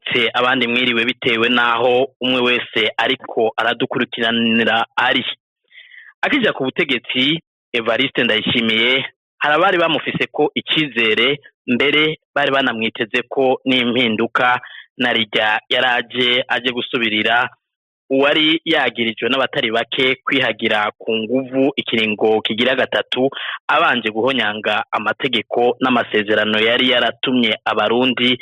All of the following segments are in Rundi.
Mwaramutse, abandi mwiriwe, bitewe n'aho umwe wese ariko aradukurikiranira ari. Akija ku butegetsi, Evariste Ndayishimiye, hari abari bamufise ko icyizere, mbere bari banamwiteze ko n'impinduka, na rijya yaraje aje gusubirira uwari yagirijwe n'abatari bake kwihagira ku nguvu ikiringo kigira gatatu, abanje guhonyanga amategeko n'amasezerano yari yaratumye Abarundi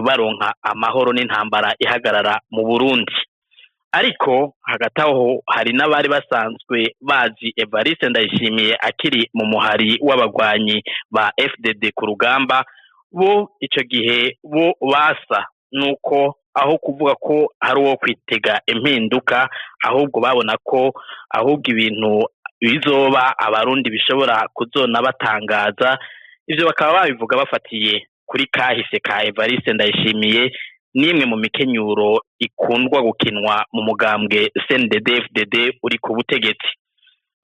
baronka amahoro n'intambara ihagarara mu Burundi. Ariko hagati aho hari n'abari basanzwe bazi Evariste Ndayishimiye akiri mu muhari w'abagwanyi ba FDD ku rugamba. Bo ico gihe bo basa nuko aho kuvuga ko hari uwo kwitega impinduka, ahubwo babona ko ahubwo ibintu bizoba Abarundi bishobora kuzona batangaza. Ivyo bakaba babivuga bafatiye kuri kahise ka Evariste Ndayishimiye n'imwe mu mikenyuro ikundwa gukinwa mu mugambwe CNDD-FDD uri ku butegetsi.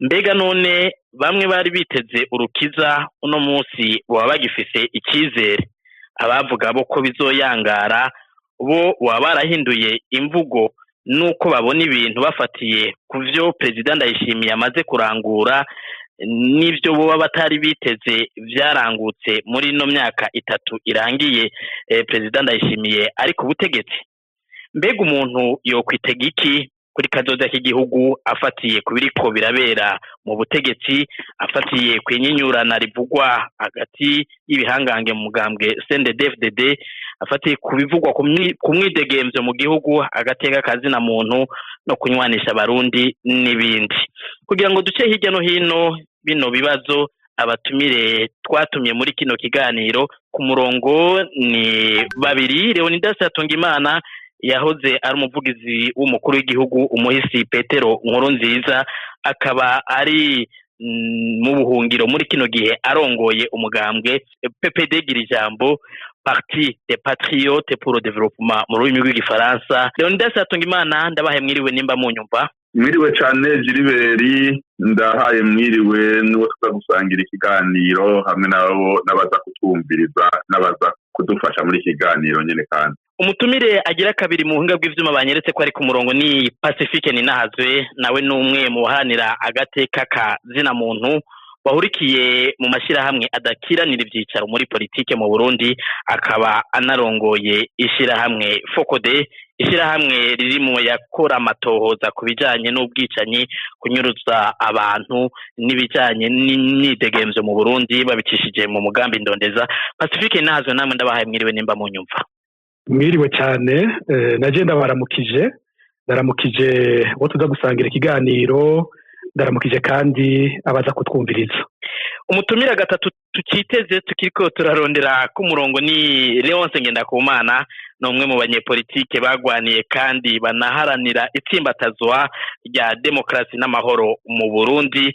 Mbega none bamwe bari biteze urukiza, uno munsi baba bagifise icyizere? Abavuga bo ko bizoyangara, bo baba barahinduye imvugo nuko babona ibintu bafatiye ku vyo Perezida Ndayishimiye amaze kurangura n'ibyo boba batari biteze vyarangutse muri ino myaka 3 irangiye Perezida Ndayishimiye ari ku butegetsi? Mbega umuntu yokwitega iki kuri kazoza k'igihugu, afatiye ku biriko birabera mu butegetsi, afatiye ku inyinyurana rivugwa hagati y'ibihangange mu mugambwe CNDD-FDD, afatiye ku bivugwa ku mwidegemvyo mu gihugu, agateka kazina muntu no kunywanisha Abarundi n'ibindi? Kugira ngo duce hirya no hino bino bibazo, abatumire twatumye muri kino kiganiro ku murongo ni babiri: Leonidas Hatungimana, yahoze ari umuvugizi w'umukuru w'igihugu umuhisi Petero Nkurunziza, akaba ari mu buhungiro muri kino gihe, arongoye umugambwe PPD Girijambo, Parti des Patriotes pour le Développement mu rurimi rw'Igifaransa. Leonidas Hatungimana, ndabahaye mwiriwe nimba munyumva. Mwiriwe cyane, Gilbert. Ndahaye mwiriwe n'uwo tuza gusangira ikiganiro hamwe nabo, n'abaza kutwumviriza, n'abaza kudufasha muri iki kiganiro nyine. Kandi umutumire agira kabiri mu buhinga bw'ivyuma banyeretse ko ari ku murongo ni Pacifique Ninahazwe, nawe ni umwe mu baharanira agateka ka zina muntu bahurikiye mu mashyirahamwe adakiranira ivyicaro muri politike mu Burundi, akaba anarongoye ishirahamwe FOCODE, ishirahamwe riri mu yakora amatohoza ku bijanye n'ubwicanyi, kunyuruza abantu n'ibijanye n'imyidegemvyo mu Burundi, babicishije mu mugambi Ndondeza. Pacifique Ninahazwe, namwe ndabahaye mwiriwe nimba munyumva. Mwiriwe cyane, naje ndabaramukije, ndaramukije uwo tuza gusangira ikiganiro, ndaramukije kandi abaza kutwumviriza. Umutumira gatatu tukiteze, tukiriko turarondera k'umurongo, ni Leonce Ngendakumana. Ni umwe mu banyepolitike bagwaniye kandi banaharanira itsimbatazwa rya demokarasi n'amahoro mu Burundi.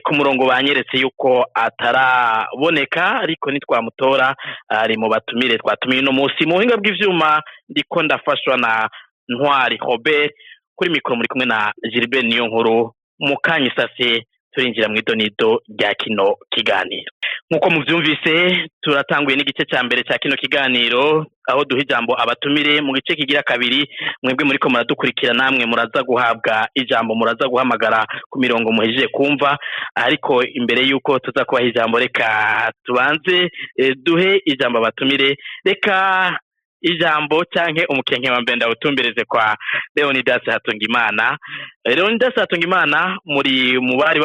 Ku murongo banyeretse yuko ataraboneka, ariko nitwamutora ari mu batumire twatumiye uno munsi. Mu buhinga bw'ivyuma ndiko ndafashwa na Ntwari Robert, kuri mikoro muri kumwe na Gilbert Niyonkuru. Mu kanya isase turinjira mu idonido rya kino kiganiro. Nk'uko muvyumvise, turatanguye n'igice ca mbere ca kino kiganiro, aho duha ijambo abatumire. Mu gice kigira kabiri, mwebwe muriko muradukurikira namwe muraza guhabwa ijambo, muraza guhamagara ku mirongo muhejeje kumva. Ariko imbere y'uko tuza kubaha ijambo, reka tubanze duhe ijambo abatumire. Reka ijambo canke umukenke wa mbere ndawutumbereze kwa Leonidas Hatungimana. Leonidas Hatungimana, muri mu bari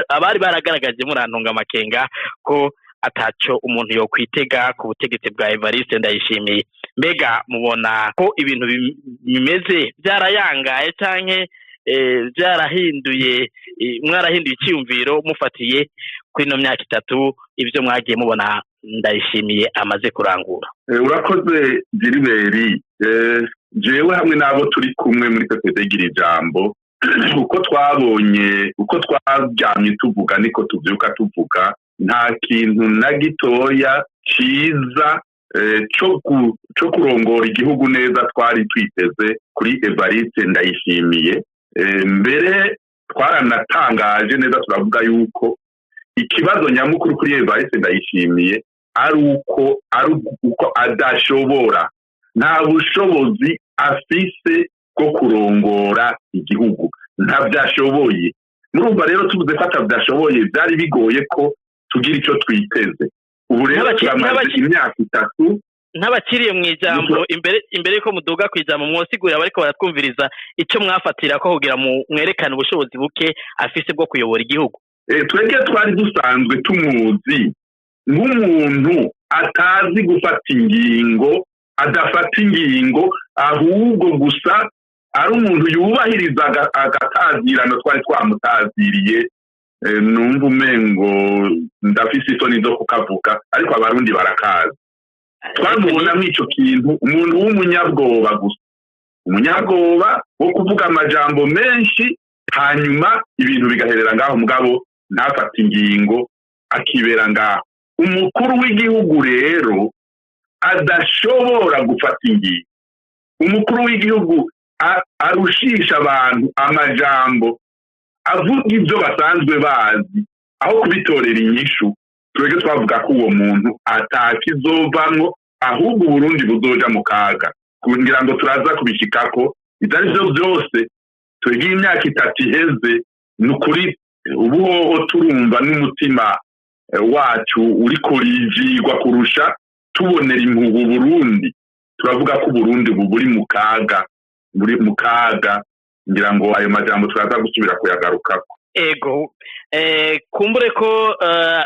abari baragaragaje, murantunga amakenga, ko ataco umuntu yokwitega ku butegetsi bwa Evariste Ndayishimiye. Mbega mubona ko ibintu bimeze byarayangaye canke byarahinduye, mwarahinduye icyiyumviro mufatiye kuri ino myaka 3, ibyo mwagiye mubona Ndayishimiye amaze kurangura? Urakoze, Gilbert. Jewe hamwe n'abo turi kumwe muri PPD Gira Ijambo, uko twabonye, uko twaryamye tuvuga, niko tuvyuka tuvuga. Nta kintu na gitoya ciza co kurongora igihugu neza twari twiteze kuri Evariste Ndayishimiye. Mbere twaranatangaje neza, turavuga yuko ikibazo nyamukuru kuri Evariste Ndayishimiye ari uko adashobora Nta bushobozi afise bwo kurongora igihugu, ntavyashoboye. Murumva rero, tuvuze ko atavyashoboye, byari bigoye ko tugira ico twiteze. Ubu rero turamaze imyaka 3. Ntabakiriye mu ijambo, imbere yuko muduga ku ijambo, mwosigurira bariko baratwumviriza icyo mwafatira ko kugira mwerekane ubushobozi buke afise bwo kuyobora igihugu. Twebwe twari dusanzwe tumuzi nk'umuntu atazi gufata ingingo, adafata ingingo, ahubwo gusa ari umuntu yubahiriza agatazirano twari twamutaziriye. Numva umengo ndafise isoni zo kukavuga, ariko Abarundi barakazi. Twamubona mw'ico kintu, umuntu w'umunyabwoba gusa, umunyabwoba wo kuvuga amajambo menshi, hanyuma ibintu bigaherera ngaho, mugabo ntafate ingingo, akibera ngaho. Umukuru w'igihugu rero adashobora gufata ingingo, umukuru w'igihugu arushisha abantu amajambo, avuga ibyo basanzwe bazi aho kubitorera inyishu, twebwe twavuga ko uwo muntu atakizovamwo, ahubwo Uburundi buzoja mu kaga. Kugira ngo turaza kubishikako, ibyo ari byo byose, twebwe imyaka 3 iheze, ni ukuri ubu hoho turumva n'umutima wacu uriko urijigwa kurusha, tubonera impuhwe Burundi. Turavuga ko Uburundi ubu buri mu kaga, buri mu kaga. Ngira ngo ayo majambo turaza gusubira kuyagarukako. Ego, kumbure ko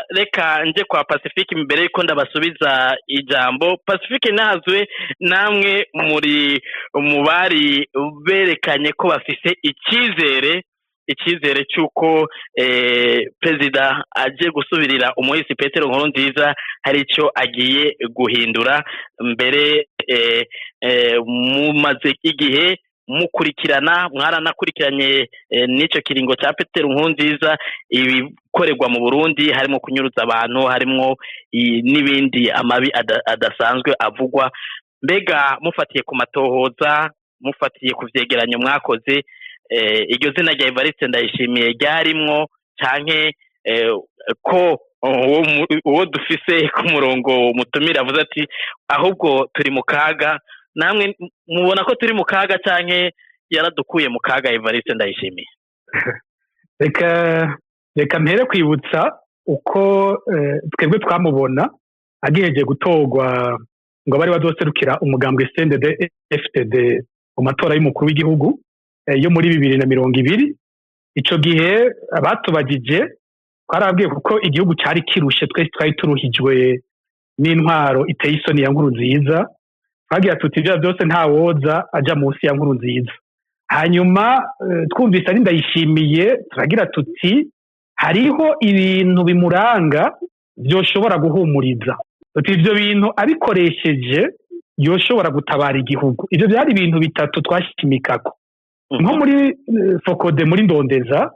reka nje kwa Pacifique imbere yuko ndabasubiza ijambo. Pacifique nahazwe, namwe muri mu bari berekanye ko bafise icyizere cy'uko perezida aje gusubirira umuhisi Petero Nkurunziza hari icyo agiye guhindura. Mbere mumaze igihe mukurikirana, mwaranakurikiranye n'icyo kiringo cya Petero Nkurunziza, ibikorerwa mu Burundi, harimo kunyuruza abantu, harimo n'ibindi amabi adasanzwe avugwa. Mbega mufatiye ku matohoza, mufatiye ku vyegeranyo mwakoze, iryo zina rya Evariste Ndayishimiye ryarimwo, canke ko uwo dufise ku murongo mutumira avuze ati ahubwo turi mu kaga, namwe mubona ko turi mu kaga, canke yaradukuye mu kaga Evariste Ndayishimiye? Reka mpere kwibutsa uko twebwe twamubona agiheje gutorwa ngo bari bazoserukira umugambwe CNDD FDD mu matora y'umukuru w'igihugu yo muri 2020. Ico gihe abatubagije twarabwiye, kuko igihugu cyari kirushe, twese twari turuhijwe n'intwaro iteye isoni ya Nkurunziza, twagira tuti ibyo byose ntawoza aja munsi ya Nkurunziza. Hanyuma twumvise ari Ndayishimiye, turagira tuti hariho ibintu bimuranga byoshobora guhumuriza, tuti ibyo bintu abikoresheje yoshobora gutabara igihugu. Ibyo byari ibintu bitatu twashimikako. Nko muri FOCODE, muri Ndondeza,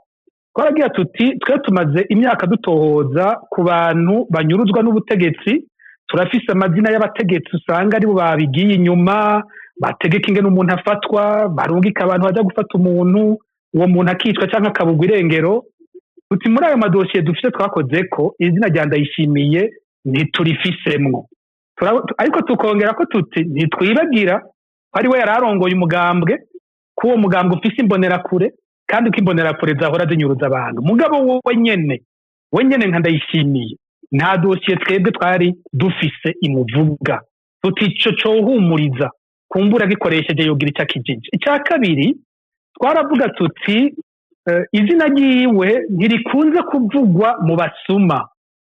twaragira tuti twe tumaze imyaka dutohoza ku bantu banyuruzwa n'ubutegetsi, turafise amazina y'abategetsi usanga aribo babigiye inyuma, bategeka ingene umuntu afatwa, barungika abantu bajya gufata umuntu, uwo muntu akicwa cyangwa akabugwa irengero. Tuti muri ayo madosiye dufise twakoze ko izina rya Ndayishimiye ntiturifisemwo. Ariko tukongera ko tuti ntitwibagira ko ari we yari arongoye umugambwe, ko uwo mugambwe ufise imbonerakure, kandi ko imbonerakure zahora zinyuruza abantu. Mugabo wowe nyene nka Ndayishimiye, nta dosiye twebwe twari dufise imuvuga. Tuti ico cohumuriza, kumbura gikoresheje yogira icyo akijije. Icya kabiri, twaravuga tuti izina ryiwe ntirikunze kuvugwa mu basuma.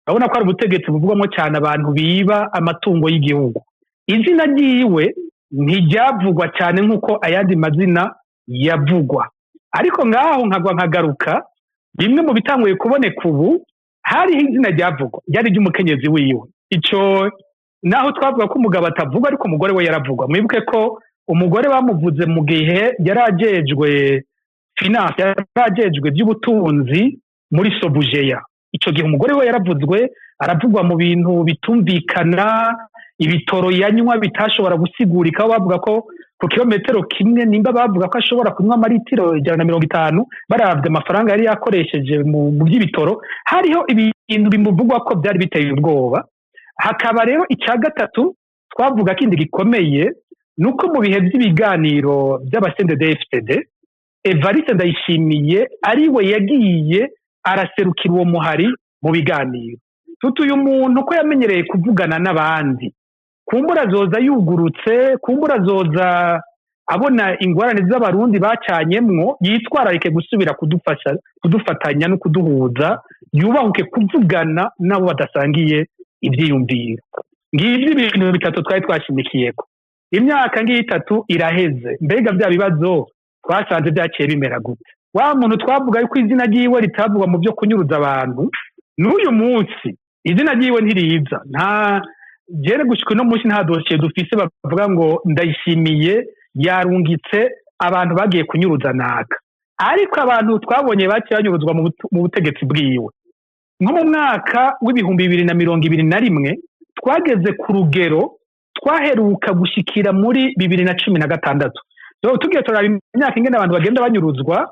Urabona ko ari ubutegetsi buvugwamo cyane abantu biba amatungo y'igihugu. Izina ryiwe ntiryavugwa cyane nk'uko ayandi mazina yavugwa. Ariko ngaho nkagwa nkagaruka, bimwe mu bitanguye kuboneka ubu, hariho izina ryavugwa ryari ry'umukenyezi wiwe. Ico naho twavuga ko umugabo atavugwa, ariko umugore we yaravugwa. Mwibuke ko umugore bamuvuze mu gihe yari ajejwe finance, yari ajejwe by'ubutunzi muri Sobujeya. Ico gihe umugore we yaravuzwe, aravugwa mu bintu bitumvikana, ibitoro yanywa bitashobora gusigurika, aho bavuga ko ku kilometero kimwe nimba bavuga ko ashobora kunywa amaritiro 150, baravye amafaranga yari yakoresheje mu by'ibitoro. Hariho ibintu bimuvugwa ko byari biteye ubwoba. Hakaba rero icya gatatu twavuga kindi gikomeye, Nuko mu bihe by'ibiganiro by'aba CNDD-FDD, Evariste Ndayishimiye ariwe yagiye araserukira uwo muhari mu biganiro. Tuti uyu muntu ko yamenyereye kuvugana n'abandi, kumbura azoza yugurutse, kumbura azoza abona ingorane z'Abarundi bacanyemwo, yitwararike gusubira kudufasha, kudufatanya no kuduhuza, yubahuke kuvugana n'abo badasangiye ivyiyumviro. Ngivyo ibintu bitatu twari twashimikiyeko. Imyaka ngiyi itatu iraheze, mbega vya bibazo twasanze vyaciye bimera gute? Wa muntu twavuga yuko izina ryiwe ritavugwa mu vyo kunyuruza abantu, n'uyu munsi izina ryiwe ntiriza. Nta jere gushika uno munsi nta dosiye dufise bavuga ngo Ndayishimiye yarungitse abantu bagiye kunyuruza naka. Ariko abantu twabonye baciye banyuruzwa mu butegetsi bwiwe, nko mu mwaka w'2021 twageze ku rugero twaheruka gushikira muri 2016. So, tugiye turaba imyaka ingene abantu bagenda banyuruzwa,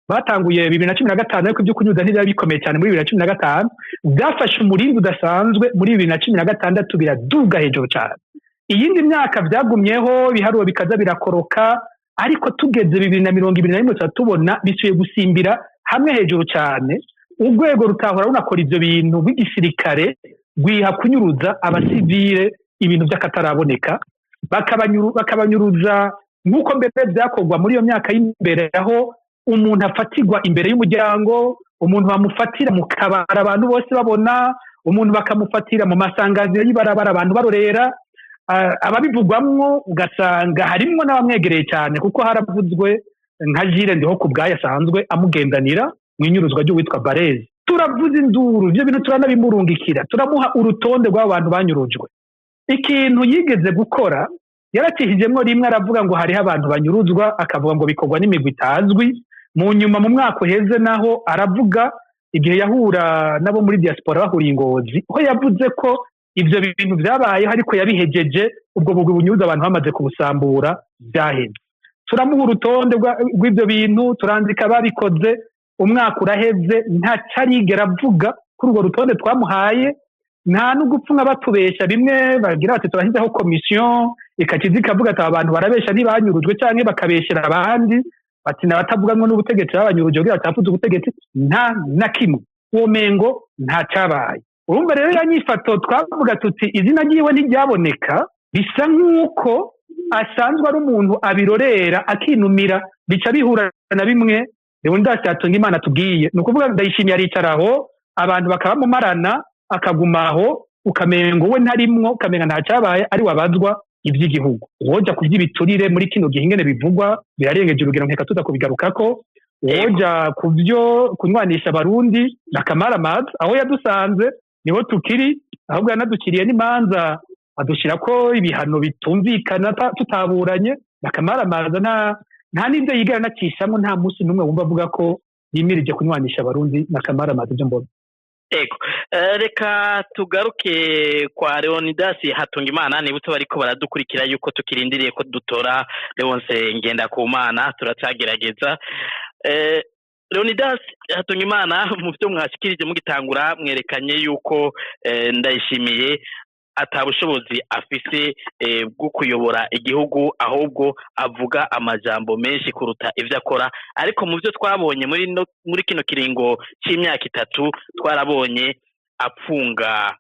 batanguye 2015, ariko ibyo kunyuza ntibyari bikomeye cyane muri 2015. Byafashe umurindi udasanzwe muri 2016, biraduga hejuru cyane. Iyindi myaka byagumyeho, ibiharuro bikaza birakoroka, ariko tugeze 2021 tuba tubona bisubiye gusimbira hamwe hejuru cyane. Urwego rutahora runakora ivyo bintu rw'igisirikare rwiha kunyuruza abasivile ibintu by'akataraboneka, bakabanyuruza nk'uko mbere byakorwa muri iyo myaka y'imbere, aho umuntu afatirwa imbere y'umuryango, umuntu bamufatira mu kabara abantu bose babona, umuntu bakamufatira mu masangaziro y'ibarabara abantu barorera. Ababivugwamwo ugasanga harimwo n'abamwegereye cyane, kuko haravuzwe nka Jire Ndiho ku bwayo asanzwe amugendanira mu inyuruzwa ry'uwitwa Barezi. Turavuza induru, ibyo bintu turanabimurungikira, turamuha urutonde rw'abo bantu banyurujwe. Ikintu yigeze gukora yarakihijemwo rimwe, aravuga ngo hariho abantu banyuruzwa, akavuga ngo bikorwa n'imigwi itazwi. Mu nyuma mu mwaka uheze naho aravuga, igihe yahura nabo muri diaspora bahuriye Ngozi, ho yavuze ko ivyo bintu vyabayeho, ariko yabihejeje ubwo bugwi bunyuruza abantu bamaze kubusambura vyaheze. Turamuha urutonde rw'ivyo bintu, turandika babikoze, umwaka uraheze ntacarigera avuga kuri urwo rutonde twamuhaye. Nta n'ugupfunga batubesha, bimwe bagira bati turashyizeho komisiyo, ikakiza ikavuga ati aba bantu barabesha ntibanyurujwe, canke bakabeshera abandi bati nabatavuganwa n'ubutegetsi babanyuruje kugira batafuze ubutegetsi. Nta na kimwe, uwo mengo nta cabaye. Urumva rero ya nyifato twavuga tuti izina ryiwe ntiryaboneka, bisa nk'uko asanzwe ari umuntu abirorera akinumira, bica bihura na bimwe Leonidas Hatungimana tubwiye. Ni ukuvuga Ndayishimiye aricaraho, abantu bakabamumarana, akagumaho, ukamengo we ntarimwo, ukamenga nta cyabaye, ari wabazwa iby'igihugu. Woja kuby'ibiturire muri kino gihe ingene bivugwa birarengeje urugero, nkeka tuza kubigarukako. Woja kubyo kunywanisha Abarundi na Kamaramaza, aho yadusanze niho tukiri, ahubwo yanadukiriye n'imanza adushira ko ibihano bitumvikana tutaburanye. Na Kamaramaza nta n'ibyo yigera anacishamwo, nta munsi n'umwe wumva avuga ko yimirije kunywanisha Abarundi na Kamaramaza, ibyo mbona. Ego, reka tugaruke kwa Leonidas Hatungimana. Nibutse bariko baradukurikira yuko tukirindiriye ko dutora Leonce Ngendakumana, turacagerageza. Leonidas Hatungimana, mu byo mwashikirije mugitangura mwerekanye yuko Ndayishimiye atabushobozi afise bwo kuyobora igihugu, ahubwo avuga amajambo menshi kuruta ivyo akora. Ariko mu byo twabonye muri kino kiringo c'imyaka itatu, twarabonye apfunga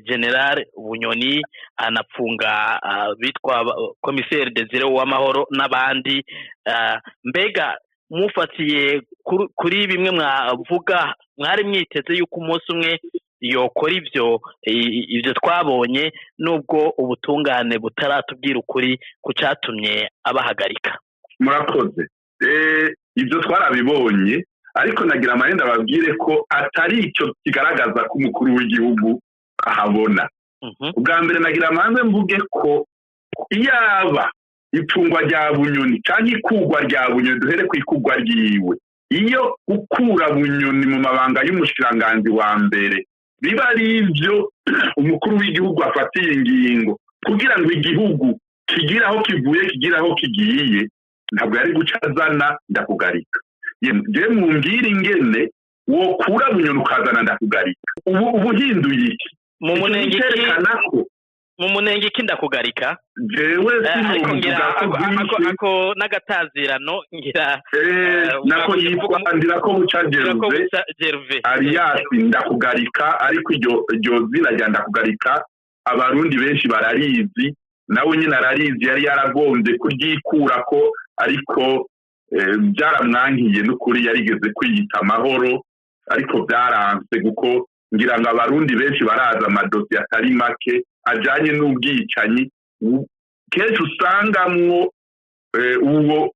General Bunyoni, anapfunga bitwa Commissaire Desire Uwamahoro n'abandi. Mbega mufatiye kuri bimwe mwavuga, mwari mwiteze yuko umunsi umwe yokora ivyo twabonye, nubwo ubutungane butaratubwira ukuri ku catumye abahagarika? Murakoze. Ibyo twarabibonye, ariko nagira amahenda ababwire ko atari icyo kigaragaza ko umukuru w'igihugu ahabona. Ubwa mbere nagira amanze mvuge ko iyaba ifungwa rya Bunyoni canke ikugwa rya Bunyoni, duhere ku ikugwa ryiwe, iyo gukura Bunyoni mu mabanga y'umushikiranganji wa mbere biba ari ivyo umukuru w'igihugu afatiye ingingo kugira ngo igihugu kigire aho kivuye kigire aho kigiye, ntabwo yari guca azana Ndakugarika. Jewe mumbwire ingene wokura Bunyoni ukazana Ndakugarika, ubu uhinduye iki? Mu munenge Cerekana ko Mu munenge iki Ndakugarika? Jewe Ariko ngira sinovuga ko byinshi. Ako n'agatazirano ngira. Nako yitwa Ndirakobuca. Ndirako Gerve. Buca Gerve. Alias Ndakugarika, ariko iryo zina rya Ndakugarika Abarundi benshi bararizi, nawe nyine ararizi. Yari yaragombye kuryikurako, ariko byaramwankiye. N'ukuri yarigeze kwiyita Amahoro, ariko byaranse, kuko ngira ngo Abarundi benshi barazi amadosiye atari make ajanye n'ubwicanyi. Kenshi usangamwo uwo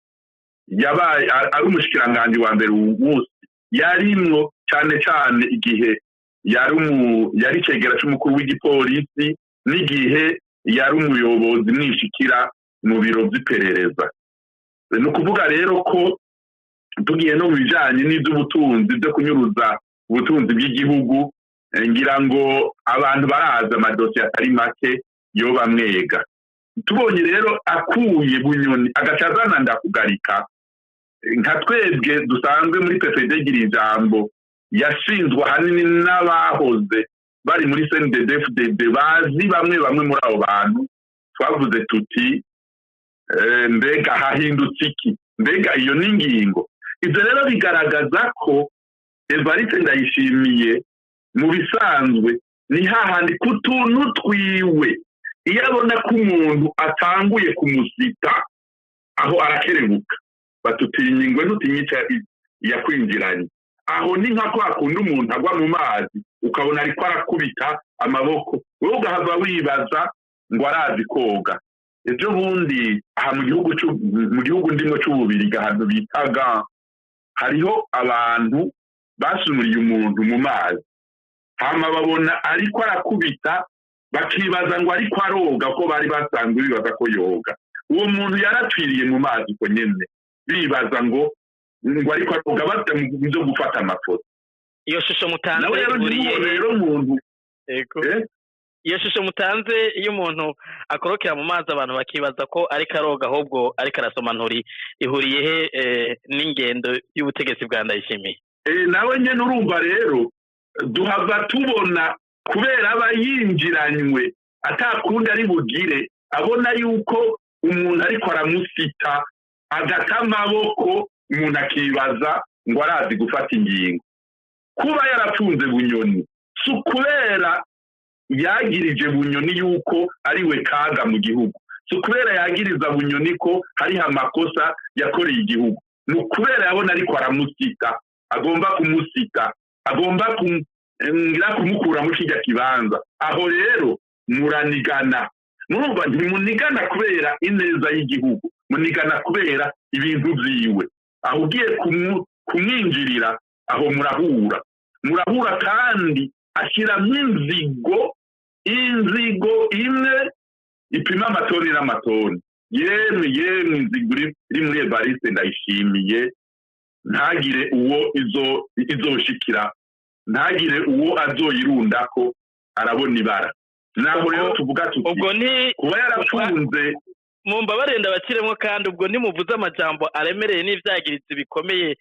yabaye ari umushikiranganji wa mbere uwu munsi, yarimwo cane cane igihe yari icegera c'umukuru w'igipolisi n'igihe yari umuyobozi mwishikira mu biro vy'iperereza. Ni ukuvuga rero ko tugiye no mu bijanye n'ivy'ubutunzi, byo kunyuruza ubutunzi bw'igihugu, ngira ngo abantu barazi amadosiye atari make yoba amwega. Tubonye rero akuye Bunyoni agaca azana Ndakugarika, nka twebwe dusanzwe muri PPD Gira Ijambo, yashinzwe ahanini n'abahoze bari muri CNDD-FDD, bazi bamwe bamwe muri abo bantu, twavuze tuti: "Mbega hahindutse iki? Mbega iyo ni ingingo?" Ibyo rero bigaragaza ko Evariste Ndayishimiye mu bisanzwe ni hahandi ku tuntu twiwe, iyo abona ko umuntu atanguye kumusita aho arakerebuka, batutinya ingwe ntutinye ico yakwinjiranye. Aho ni nka kwa kundi umuntu agwa mu mazi, ukabona ariko arakubita amaboko, wowe ugahava wibaza ngo arazi koga. Ejo bundi aha mu gihugu ndimo c'Ububirigi, ahantu bitaga, hariho abantu basunuriye umuntu mu mazi, hama babona ariko arakubita, bakibaza ngo ariko aroga, ko bari basanzwe bibaza ko yoga. Uwo muntu yarapfiriye mu mazi uko nyene, bibaza ngo ariko aroga, bata mu byo gufata amafoto. Iyo shusho mutanze Nawe rero ihuriye ntimubone rero umuntu Yego. Eh? Iyo shusho mutanze iyo umuntu akorokera mu mazi, abantu bakibaza ko ariko aroga, ahubwo ariko arasoma nturi, ihuriye he n'ingendo y'ubutegetsi bwa Ndayishimiye? Nawe nyene urumva rero duhava tubona kubera aba yinjiranywe, atakundi ari bugire, abona yuko umuntu ariko aramusita, agata amaboko, umuntu akibaza ngo arazi gufata ingingo. Kuba yarapfunze Bunyoni si ukubera yagirije Bunyoni yuko ari we kaga mu gihugu, si ukubera yagiriza Bunyoni ko hariho amakosa yakoreye igihugu, ni ukubera yabona ariko aramusita, agomba kumusita, agomba ngira kumukura muri kirya kibanza. Aho rero muranigana, murumva ntimunigana kubera ineza y'igihugu, munigana kubera ibintu vyiwe. Aho ugiye kumwinjirira, aho murahura, murahura, kandi ashiramwo inzigo, inzigo imwe ipima amatoni n'amatoni. Yemwe yemwe, inzigo iri muri Evariste Ndayishimiye, ntagire uwo izoshikira, ntagire uwo azoyirundako, arabona ibara. Naho rero tuvuga tuti Ubwo ni kuba yarafunze Mumbabarire ndabakiremo, kandi ubwo ntimuvuze amajambo aremereye n'ivyagiritsi bikomeye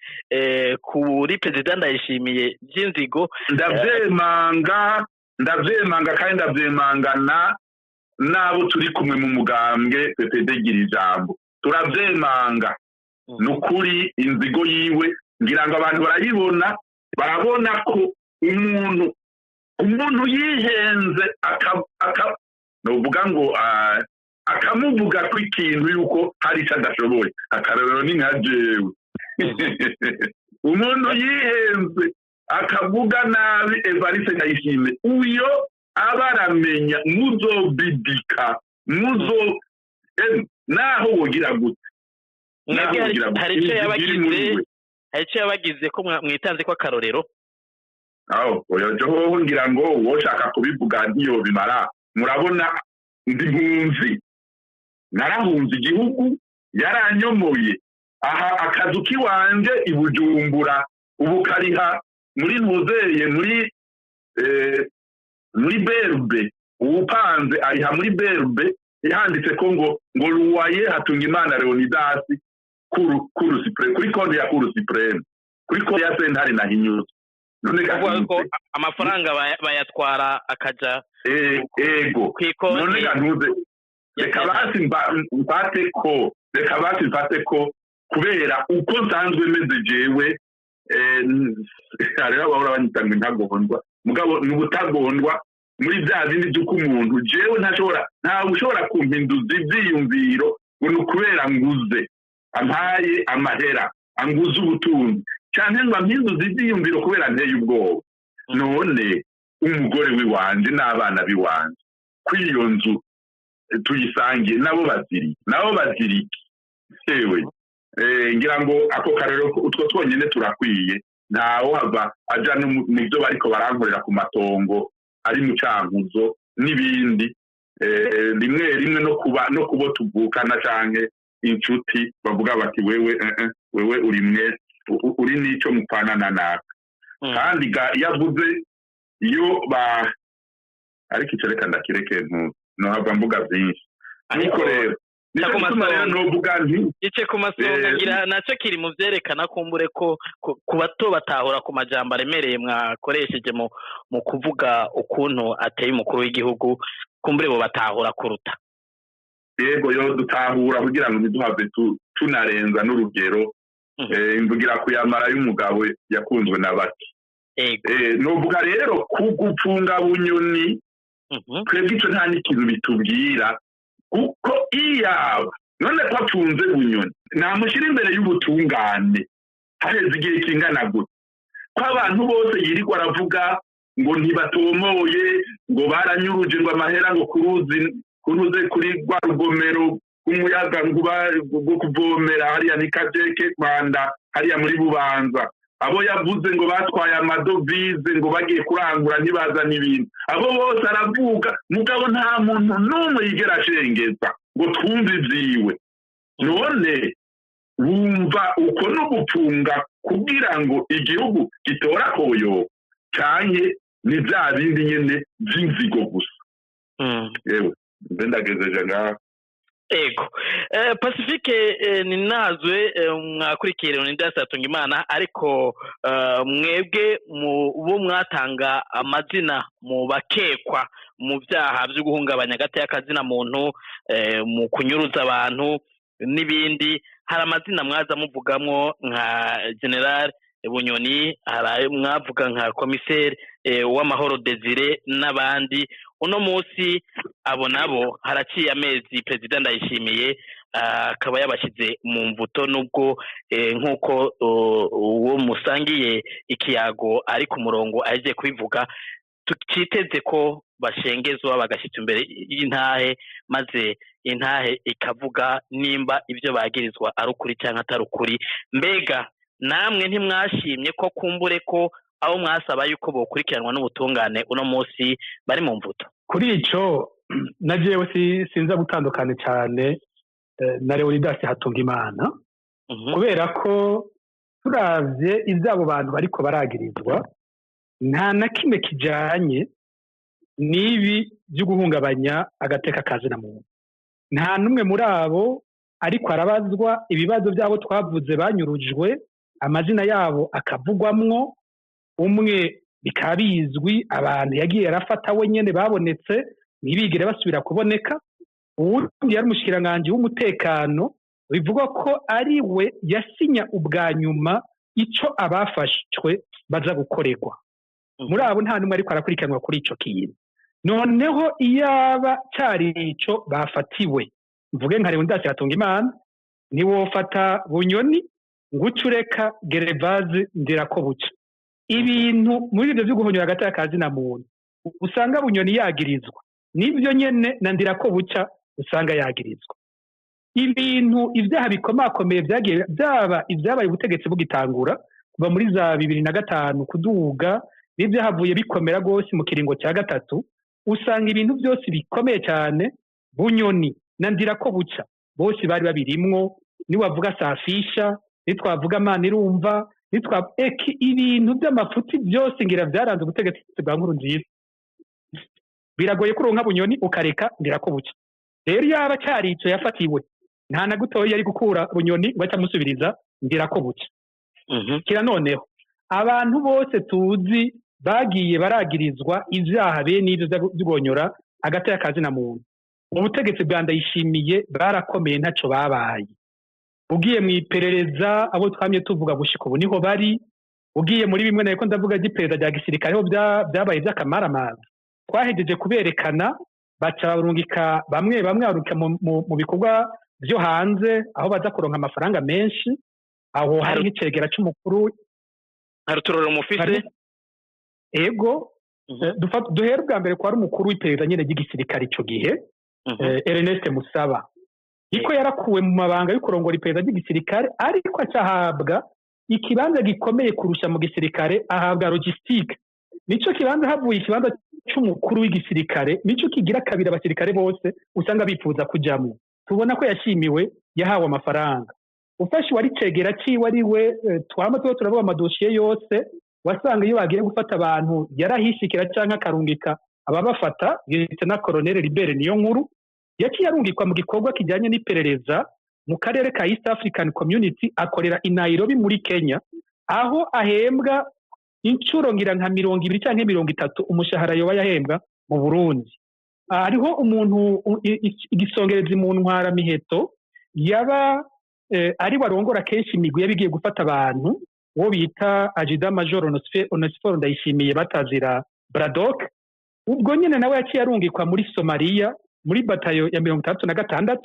kuri Perezida Ndayishimiye by'inzigo. Ndavyemanga, ndavyemanga, kandi ndavyemangana n'abo turi kumwe mu mugambwe PPD Gira Ijambo, turavyemanga. Ni ukuri inzigo yiwe ngira ngo abantu barayibona, barabona ko umuntu yihenze novuga ngo akamuvuga ko ikintu yuko hari icyo adashoboye. Akarorero ni nka jewe, umuntu yihenze akavuga nabi Evariste Ndayishimiye, uyo aba aramenya muzobidika muzo naho wogira gute, naho Mwebwe wogira gute, hari ico inzigo iri yabagize muri we. Hari ico yabagize ko mwitanze ko akarorero? Aho oya, hoho ngira ngo uwoshaka kubivuga ntiyobimara. Murabona ndi mpunzi, narahunze igihugu, yaranyomoye aha akazu kiwanje i Bujumbura, ubu kariha muri ntuzeye muri BRB, uwupanze ariha muri BRB, ihanditse ko ngo loyer Hatungimana Leonidas kuru suprême, kuri konti ya Cour suprême, kuri konti ya sentare na hinyuza. None Kuvuga ko amafaranga bayatwara akaja ego. None gantuze, reka basi mfate ko, reka basi mfate ko kubera uko nsanzwe meze jewe, hariho abahora banyita ngo intagondwa, mugabo ni ubutagondwa muri bya bindi by'uko umuntu jewe ntashobora, ntawe ushobora kumpinduza ivyiyumviro ngo ni ukubera nguze ampaye amahera, anguze ubutunzi, canke ngo ampinduze ivyiyumviro kubera nteye ubwoba. None umugore wiwanje n'abana biwanje kw'iyo nzu tuyisangiye nabo baziri, nabo baziriki ewe. Ngira ngo ako karero utwo twonyene turakwiye, ntawo hava aja mu byo bariko barankorera ku matongo ari mu Cankuzo n'ibindi, rimwe rimwe no kuba no kubo tuvukana canke inshuti bavuga bati wewe wewe uri mwe uri nico mupfana na naka. Kandi yavuze iyo ba ariko ico reka ndakireke nohava mvuga vyinshi. Ariko rero ice ku masonga ngira naco kiri mu vyerekana kumbure ko ku bato batahura ku majambo aremereye mwakoresheje mu kuvuga ukuntu ateye umukuru w'igihugu, kumbure bo batahura kuruta. Yego, yo dutahura kugira ngo ntiduhave tunarenza n'urugero. Imvugira kuyamara y'umugabo yakunzwe na bake. Novuga rero kugupfunga Bunyoni, twebwe ico nta n'ikintu bitubwira, kuko iyaba none ko apfunze Bunyoni namushyira imbere y'ubutungane haheze igihe kingana gute, ko abantu bose yirirwa aravuga ngo ntibatomoye, ngo baranyuruje, ngo amahera ngo kuruzi kuruze kuri rwa rugomero rw'umuyaga rwo kuvomera hariya ni Kajeke Rwanda hariya muri Bubanza, abo yavuze ngo batwaye amadovize ngo bagiye kurangura ntibazana ibintu, abo bose aravuga, mugabo nta muntu n'umwe yigera ashengeza ngo twumve ivyiwe. None wumva uko no gupfunga kugira ngo igihugu gitora koyo canke ni vya bindi nyene vy'inzigo gusa. Yewe mbe ndagezeje ngaho. Ego. Pacifique ninazwe mwakurikiye Leonidas Hatungimana, ariko mwebwe bo mwatanga amazina mu bakekwa mu byaha byo guhungabanya agateka kazina muntu, mu kunyuruza abantu n'ibindi, hari amazina mwaza muvugamwo nka General Bunyoni, hari mwavuga nka Commissaire w'Amahoro Desire n'abandi. Uno munsi abo nabo haraciye amezi President Ndayishimiye akaba yabashize mu mvuto, nubwo nkuko uwo musangiye ikiyago ari ku murongo aje kubivuga, tukiteze ko bashengezwa bagashitsa imbere y'intahe, maze intahe ikavuga nimba ibyo bagirizwa ari ukuri cyangwa atari ukuri. Mbega namwe ntimwashimye ko kumbure ko aho mwasaba yuko bokurikiranwa n'ubutungane uno munsi bari mu mvuto? Kuri ico na jewe sinza gutandukana cyane na Leonidas Hatungimana, kubera ko turavye ivyabo bantu bariko baragirizwa nta na kimwe kijanye n'ibi byo guhungabanya agateka kazina muntu. Nta numwe muri abo ariko arabazwa ibibazo byabo twavuze banyurujwe, amazina yabo akavugwamwo, umwe bikaba bizwi abantu yagiye arafata we nyene babonetse ntibigire basubira kuboneka, uwundi yari umushikiranganji w'umutekano bivugwa ko ari we yasinya ubwa nyuma ico abafashwe baza gukorerwa. Muri abo nta numwe ariko arakurikiranwa kuri ico kintu. Noneho iyaba cari ico bafatiwe, mvuge nka Leonidas Hatungimana, ntiwofata Bunyoni ngucureka Gerevaze Ndirakobuca. Ibintu muri ibyo byo guhonyora agateka kazina muntu usanga Bunyoni yagirizwa, nibyo nyene na Ndirakobuca usanga yagirizwa. Ibintu ivyaha bikomakomeye byagiye byaba ibyabaye ubutegetsi bugitangura kuva muri za 2005 kuduga, n'ibyahavuye bikomera gose mu kiringo cya gatatu, usanga ibintu byose bikomeye cyane Bunyoni na Ndirakobuca bose bari babirimwo. Niwavuga Safisha, nitwavuga Manirumva, nitwa eki, ibintu by'amafuti byose ngira byaranze ubutegetsi bwa Nkurunziza. Biragoye kuronka Bunyoni ukareka Ndirakobuca. Rero yaba cari ico yafatiwe, nta na gutoya yari gukura Bunyoni ngo acamusubiriza Ndirakobuca. Kira noneho Abantu bose tuzi bagiye baragirizwa ivyaha bene ivyo vy'ugonyora agateka ka zina muntu mu butegetsi bwa Ndayishimiye barakomeye, ntaco babaye. Ugiye mu iperereza, abo twamye tuvuga gushika ubu niho bari. Ugiye muri bimwe nariko ndavuga ry'iperereza rya gisirikare, ho byabaye by'akamaramaza, twahejeje kuberekana, baca barungika bamwe bamwe, barungika mu bikorwa vyo hanze aho baza kuronka amafaranga menshi. Aho hari nk'icegera c'umukuru. Hari uturorero mufise? Ego. Duhere ubwa mbere kwa ari umukuru w'iperereza nyene ry'igisirikare ico gihe, Ernest Musaba, iko yarakuwe mu mabanga yo kurongora iperereza ry'igisirikare, ariko acahabwa ikibanza gikomeye kurusha mu gisirikare, ahabwa logistique. Nico kibanza, havuye ikibanza c'umukuru w'igisirikare, nico kigira kabiri abasirikare bose usanga bifuza kujamwo. Tubona ko yashimiwe, yahawe amafaranga. Ufashe wari cegera ciwe, ari we twama tuba turavuga amadosiye yose, wasanga iyo bagiye gufata abantu yarahishikira canke akarungika ababafata, na Colonel Libere niyo nkuru yaciye arungikwa mu gikorwa kijyanye n'iperereza mu karere ka East African Community, akorera i Nairobi muri Kenya, aho ahembwa inshuro ngira nka 20 canke 30 umushahara yoba yahembwa mu Burundi. Hariho umuntu igisongerezi mu ntwara miheto yaba ari warongora kenshi imigwi yabigiye gufata abantu, uwo bita Ajida Major Onesphore Ndayishimiye batazira Braddock. Ubwo nyene nawe yaciye arungikwa muri Somalia muri batayo ya 66,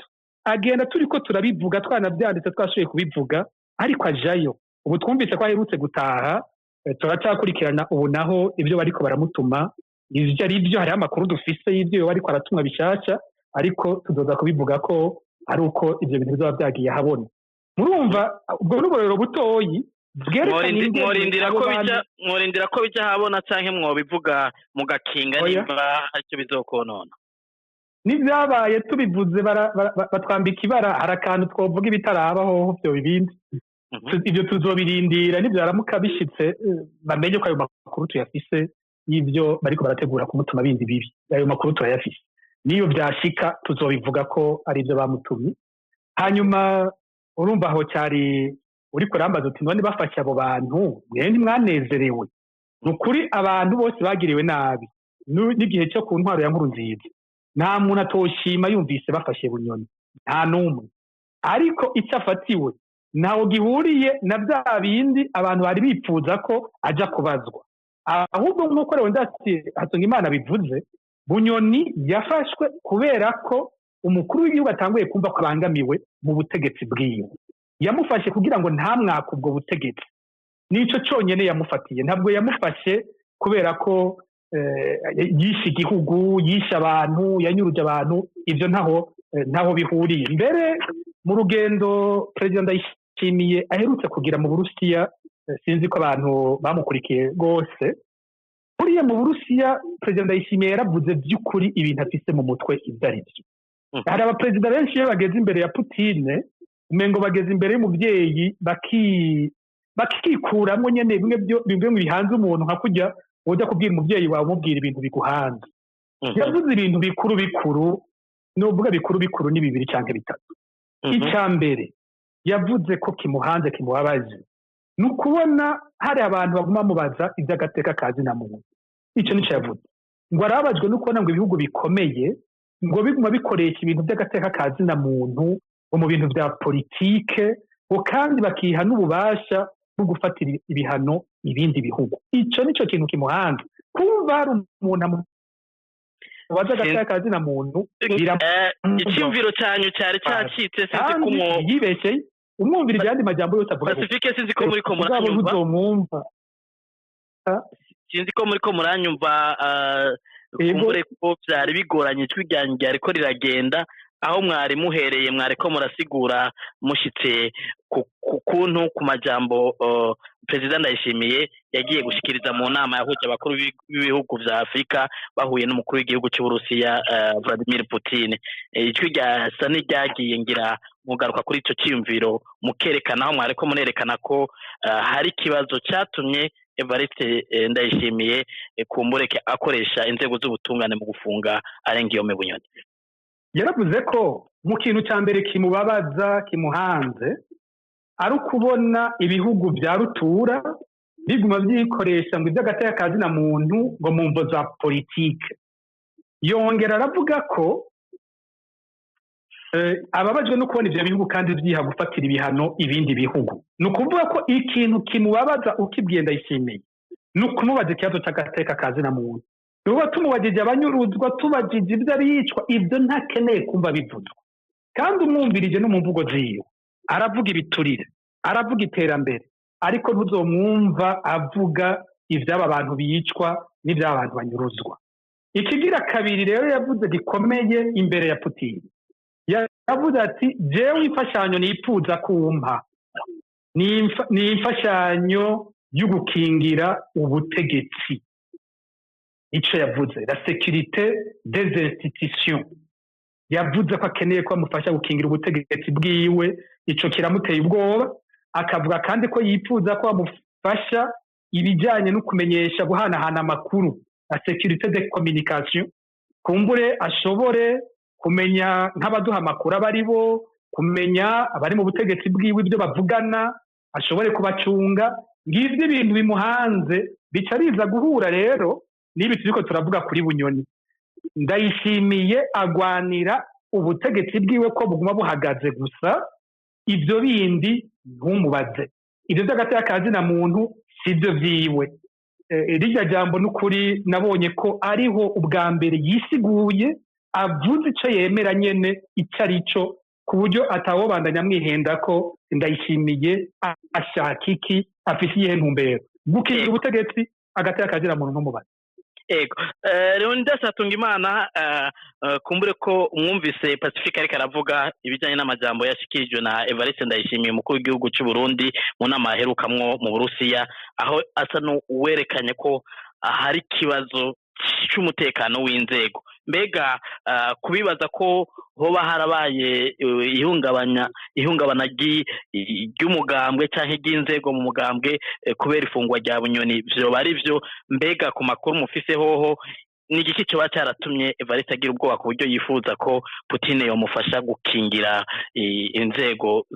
agenda turiko turabivuga, twanavyanditse, twashoboye kubivuga, ariko ajayo. Ubu twumvise ko aherutse gutaha, turacyakurikirana ubu naho ibyo bariko baramutuma ivyo ari byo. Hariho amakuru dufise y'ivyo bariko aratumwa bishasha, ariko tuzoza kubivuga ko ari uko ivyo bintu bizoba vyagiye ahabona. Murumva ubwo n'uburorero butoyi bwerekana ingene Mworindira abo ko bantu bija, mworindira ko bija habona, canke mwobivuga mugakinga Oya. nimba haricyo bizokonona? N'ibyabaye tubivuze batwambika ibara. Hari akantu twovuga ibitarabaho vyo bibindi. Ibyo tuzobirindira, nibyaramuka bishitse bamenye ko ayo makuru tuyafise y'ibyo bariko barategura kumutuma bindi bibi. Ayo makuru turayafise, niyo byashika tuzobivuga ko ari ibyo bamutumye. Hanyuma urumva aho cyari uriko urambaza uti: "None bafashe abo bantu, mwe ntimwanezerewe?" Ni ukuri, abantu bose bagiriwe nabi n'igihe cyo ku ntwaro ya Nkurunziza, nta muntu atoshima yumvise bafashe Bunyoni, nta n'umwe. Ariko icyo afatiwe ntaho gihuriye na bya bindi abantu bari bipfuza ko aja kubazwa. Ahubwo nk'uko Leonidas Hatungimana bivuze, Bunyoni yafashwe kubera ko umukuru w'igihugu atanguye kumva ko abangamiwe mu butegetsi bwiwe. Yamufashe kugira ngo ntamwake ubwo butegetsi, nico cyonyine yamufatiye. Ntabwo yamufashe kubera ko yishe igihugu, yishe abantu, yanyuruje abantu. Ibyo ntaho bihuriye. Mbere mu rugendo Perezida Ndayishimiye aherutse kugira mu Burusiya, sinzi ko abantu bamukurikiye rwose, buriya mu Burusiya Perezida Ndayishimiye yaravuze by'ukuri ibintu afise mu mutwe ibyo ari byo. Hari abaperezida benshi iyo bageze imbere ya Putine umengo bageze imbere y'umubyeyi, bakikuramo nyene bimwe byo bimwe mu bihanze umuntu, nka kujya ujya kubwira umubyeyi wawe, umubwira ibintu biguhanze. Yavuze ibintu bikuru bikuru, nuvuga bikuru bikuru ni bibiri canke bitatu. Icya mbere yavuze ko kimuhanze, kimubabaje, ni ukubona hari abantu baguma bamubaza iby'agateka ka zina muntu. Icyo nicyo yavuze, ngo arababajwe no kubona ngo ibihugu bikomeye ngo biguma bikoresha ibintu by'agateka ka zina muntu ngo mu bintu bya politike, ngo kandi bakiha n'ububasha bwo gufatira ibihano ibindi bihugu. Icyo nicyo kintu kimuhanze, kumva hari umuntu amubaza agateka ka zina muntu. Icyumviro cyanyu cyari cyacitse, sinzi ko Kandi yibeshye umwumvira ibyandi majambo yose avuga. Pacifique, sinzi ko muri ko Mugabo muranyumva. ntuzomwumva. Sinzi ko muri ko muranyumva. Yego. Kumbure ko byari bigoranye, ijwi ryanjye ryariko riragenda. Aho mwari muhereye, mwari ko murasigura mushitse ku kuntu ku majambo Perezida Ndayishimiye yagiye gushikiriza mu nama yahuje abakuru b'ibihugu vya Afurika bahuye n'umukuru w'igihugu cy'Uburusiya Vladimir Putin. Ijwi ryasa n'iryagiye, ngira mugaruka kuri ico ciyumviro mukerekana aho mwari ko murerekana ko hari ikibazo catumye Evariste Ndayishimiye kumbureke akoresha inzego z'ubutungane mu gufunga Arengiyome Bunyoni. Yaravuze ko mu kintu cya mbere kimubabaza, kimuhanze, ari ukubona ibihugu bya rutura Biguma byikoresha ngo iby'agateka ka zina muntu ngo mu mvo za politike. Yongera aravuga ko ababajwe no kubona ivyo bihugu kandi vyiha gufatira ibihano ibindi bihugu. Ni ukuvuga ko ikintu kimubabaza ukibwiye Ndayishimiye ni ukumubaza ikibazo c'agateka ka zina muntu. Ni ukuvuga tumubajije abanyuruzwa, tubajije ibyo abicwa, ibyo ntakeneye kumva bivuzwa. Kandi umwumvirije no mu mvugo ziwe, aravuga ibiturire, aravuga iterambere, ariko ntuzomwumva avuga ivy'aba bantu bicwa n'ivy'aba bantu banyuruzwa. Ikigira kabiri rero yavuze gikomeye imbere ya Putin, yavuze ati: "Jewe imfashanyo nipfuza kumpa ni imfashanyo yo gukingira ubutegetsi." Ico yavuze, la sécurité des institutions. Yavuze ko akeneye ko bamufasha gukingira ubutegetsi bwiwe, ico kiramuteye ubwoba. Akavuga kandi ko yifuza ko bamufasha ibijyanye no kumenyesha, guhanahana amakuru, la sécurité de communication, kumbure ashobore kumenya nk'abaduha amakuru abo ari bo, kumenya abari mu butegetsi bwiwe ibyo bavugana, ashobore kubacunga. Ngivyo ibintu bimuhanze, bica biza guhura rero n'ibi turiko turavuga kuri Bunyoni. Ndayishimiye agwanira ubutegetsi bwiwe ko buguma buhagaze gusa, ibyo bindi ntumubaze. Ibyo by'agateka ka zina muntu sibyo vyiwe. Rirya jambo n'ukuri nabonye ko ariho ubwa mbere yisiguye, avuze ico yemera nyene ico ari cyo, ku buryo atawobandanya amwihenda ko Ndayishimiye ashaka iki, afise iyihe ntumbero: gukingira ubutegetsi, agateka ka zina muntu ntumubaze. Ego, Leonidas Hatungimana, kumbure ko umwumvise Pacifique ariko aravuga ibijyanye n'amajambo yashikirijwe na Evariste Ndayishimiye, umukuru w'igihugu cy'u Burundi, mu nama aherukamwo mu Burusiya, aho asa n'uwerekanye ko hari ikibazo cy'umutekano w'inzego. Mbega kubibaza ko hoba harabaye ihungabana ry'umugambwe cyangwa ry'inzego mu mugambwe kubera ifungwa rya Bunyoni, vyoba ari vyo? Mbega ku makuru mufise hoho, ni igiki coba cyaratumye Evariste agira ubwoba ku buryo yifuza ko Putin yomufasha gukingira inzego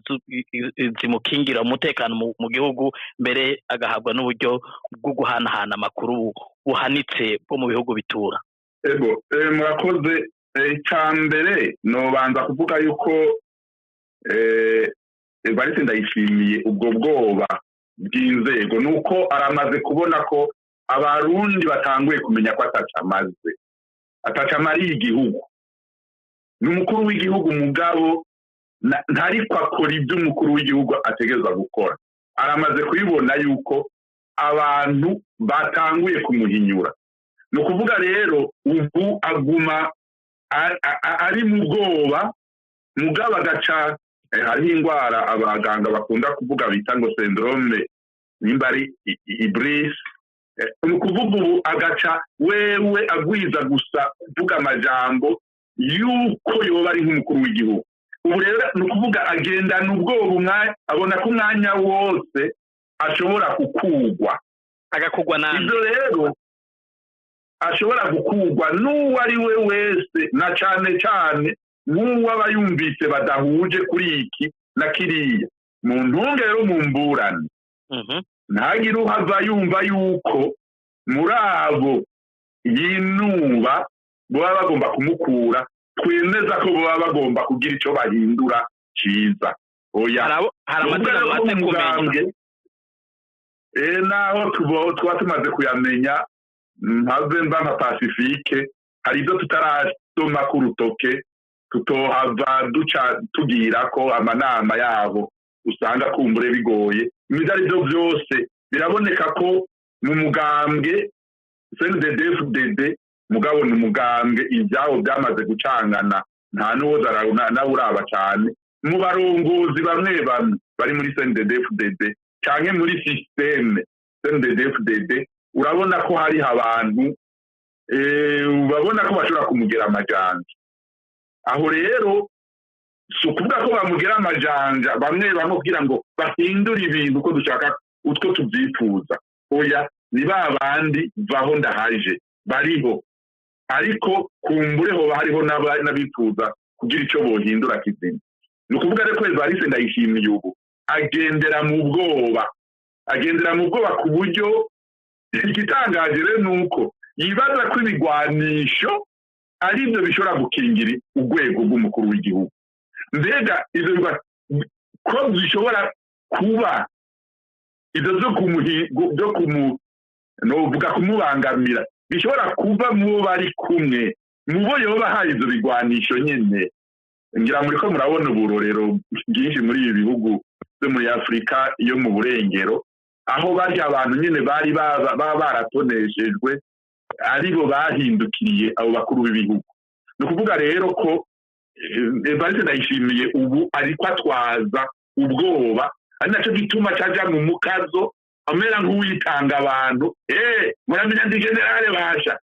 zimukingira umutekano mu gihugu, mbere agahabwa n'uburyo bwo guhanahana amakuru buhanitse bwo mu bihugu bitura? Ego, murakoze. Icya mbere nobanza kuvuga yuko Evariste Ndayishimiye ubwo bwoba bw'inzego nuko aramaze kubona ko Abarundi batanguye kumenya ko ataca amaze, ataca amariye igihugu. Ni umukuru w'igihugu, mugabo ntariko akora ibyo umukuru w'igihugu ategerezwa gukora. Aramaze kubibona yuko abantu batanguye kumuhinyura. Ni ukuvuga rero ubu aguma ari mu bwoba, mugabo agaca hariho indwara abaganga bakunda kuvuga bita ngo syndrome nimba ari hybris. Ni ukuvuga ubu agaca wewe agwiza gusa kuvuga amajambo yuko yoba ari nk'umukuru w'igihugu. Ubu rero ni ukuvuga agendana ubwoba, abona ko umwanya wose ashobora gukugwa. Agakugwa nande? Ibyo rero ashobora gukugwa n'uwo ari we wese, na cane cane nk'uwo aba yumvise badahuje kuri iki na kiriya. Mu ntunge rero, mu mburane, ntagire uhava yumva yuko muri abo yinuba baba bagomba kumukura, twemeza ko baba bagomba kugira ico bahindura ciza. Oya. Hari amazina amaze kumenya. Naho tuba tumaze kuyamenya, mpave mba nka Pacifique, hari ibyo tutarasoma ku rutoke, tutohava duca tugira ko amanama yabo usanga kumbure bigoye. Ibyo ari byo byose, biraboneka ko mu mugambwe CNDD-FDD, mugabo ni umugambwe ibyabo byamaze gucangana, nta n'uwoza nawe uraba cyane mu barongozi bamwe bamwe bari muri CNDD-FDD canke muri système CNDD-FDD. Urabona ko hariho abantu babona ko bashobora kumugera amajanja. Aho rero si ukuvuga ko bamugera amajanja bamwe bamwe kugira ngo bahindure ibintu uko dushaka, utwo tubyifuza. Oya, ni ba bandi vaho ndahaje bariho, ariko kumbure hoba hariho n'abifuza kugira ico bohindura kizima. Ni ukuvuga rero ko Evariste Ndayishimiye ubu agendera mu bwoba. Agendera mu bwoba ku buryo igitangaje rero ni uko yibaza ko ibigwanisho ari byo bishobora gukingira urwego rw'umukuru w'igihugu. Mbega ibyo ko bishobora kuba ibyo byo novuga kumubangamira bishobora kuva mu bo bari kumwe, mu bo yoba ahaye ibyo bigwanisho nyine. Ngira muri ko murabona uburorero bwinshi muri ibi bihugu byo muri Afurika yo mu burengero, aho barya abantu nyine bari baba baratoneshejwe aribo bahindukiriye abo bakuru b'ibihugu. Ni ukuvuga rero ko Evariste Ndayishimiye ubu ariko atwaza ubwoba, ari nacyo gituma caja mu mukazo amera nk'uwitanga abantu. Muramenya ndi generale basha,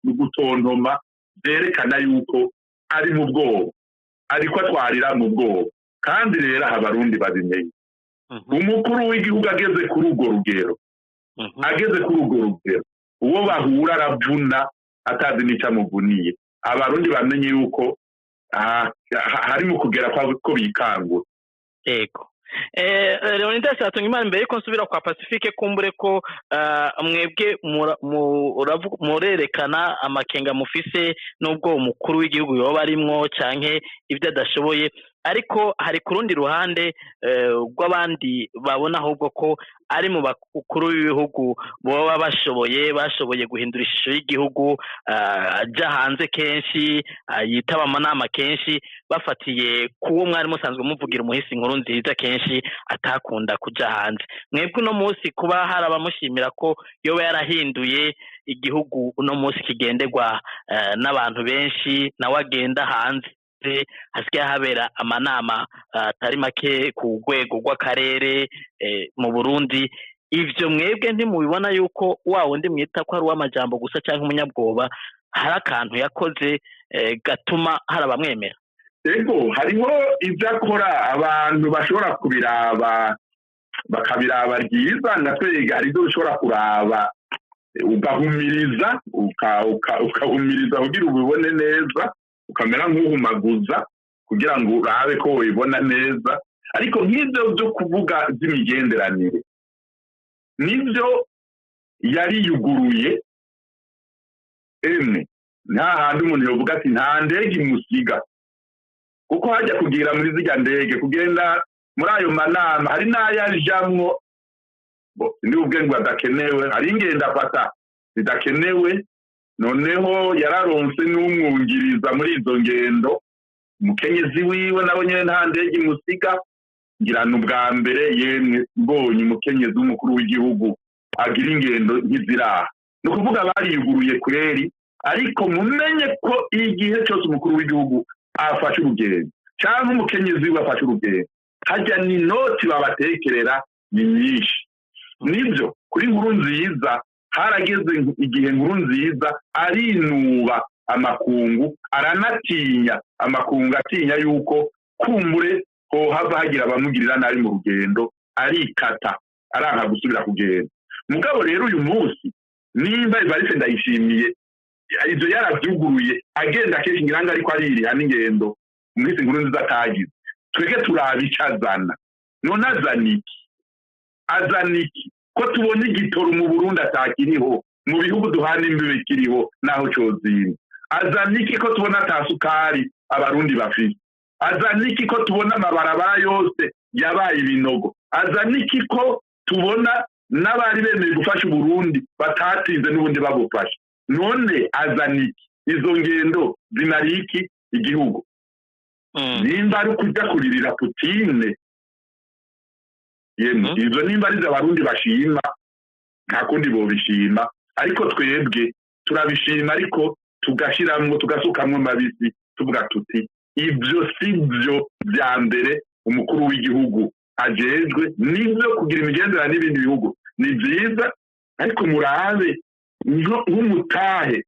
ni gutontoma byerekana yuko ari mu bwoba, ariko atwarira mu bwoba. Kandi rero aha Abarundi babimenye, umukuru w'igihugu ageze kuri urwo rugero, ageze kuri urwo rugero, uwo bahura aravuna atazi n'icyo amuvuniye. Abarundi bamenye yuko hari mu kugera ko bikangura. Yego. Leonidas Hatungimana, mbere yuko nsubira kwa Pacifique, kumbure ko mwebwe murerekana amakenga mufise n'ubwo umukuru w'igihugu yoba arimwo canke ibyo adashoboye, ariko hari ku rundi ruhande rw'abandi babona ahubwo ko ari mu bakuru b'ibihugu baba bashoboye guhindura ishusho y'igihugu, aja hanze kenshi, yitaba amanama kenshi, bafatiye kuwo mwari musanzwe muvugira umuhisi inkuru nziza kenshi atakunda kuja hanze. Mwebwe uno munsi kuba hari abamushimira ko yoba yarahinduye igihugu uno munsi kigenderwa n'abantu benshi, nawe agenda hanze, hasigaye habera amanama atari make ku rwego rw'akarere mu Burundi, ivyo mwebwe ntimubibona yuko wa wundi mwita ko ari uw'amajambo gusa canke umunyabwoba hari akantu yakoze gatuma hari abamwemera? Ego, hariho ivyo akora abantu bashobora kubiraba bakabiraba ryiza, na twega hari ivyo ushobora kuraba ugahumiriza, ukahumiriza kugira ubibone neza, ukamera nk'uhumaguza kugira ngo urabe ko ubibona neza. Ariko nk'ivyo byo kuvuga by'imigenderanire nivyo yariyuguruye, emwe nta handi umuntu yovuga ati nta ndege imusiga, kuko hajya kugira muri zirya ndege kugenda muri ayo manama hari n'ayajamwo ni ubwenge adakenewe, hari ingendo afata zidakenewe. Noneho yararonse n'umwungiriza muri izo ngendo, umukenyezi wiwe nabo nyene nta ndege imusiga. Ngira ni ubwa mbere yemwe mbonye umukenyezi w'umukuru w'igihugu agira ingendo nk'iziraha. Ni ukuvuga bariyuguruye kweri, ariko mumenye ko igihe cyose umukuru w'igihugu afashe urugendo cyangwa umukenyezi wiwe afashe urugendo, hajya ni noti babatekerera ni nyinshi. Nibyo kuri nkuru nziza harageze igihe nkuru nziza arinuba amakungu, aranatinya amakungu, atinya yuko kumbure ko hava hagira abamugirira nabi mu rugendo, arikata aranka gusubira kugenda. Mugabo rero uyu munsi nimba Evariste Ndayishimiye ivyo yaravyuguruye agenda kenshi, ngira ngo ariko aririha n'ingendo umuhisi nkuru nziza atagize, twege turaba ico azana. None azana iki? Azana iki ko tubona igitoro mu Burundi atakiriho, mu bihugu duhana imbibe kiriho naho cozimba? Azana iki ko tubona ata sukari Abarundi bafise? Azana iki ko tubona amabarabara yose yabaye ibinogo? Azana iki ko tubona n'abari bemeye gufasha Uburundi batatinze n'ubundi babufasha? None azana iki? Izo ngendo zimara iki igihugu? Nimba ari kuja kuririra Putine, yemwe izo nimba ari Abarundi bashima, nta kundi bobishima, ariko twebwe turabishima, ariko tugashiramwo tugasukamwo mabisi, tuvuga tuti ibyo si byo bya mbere umukuru w'igihugu ajejwe. Nivyo kugira imigenderanire n'ibindi bihugu ni byiza, ariko murabe nk'umutahe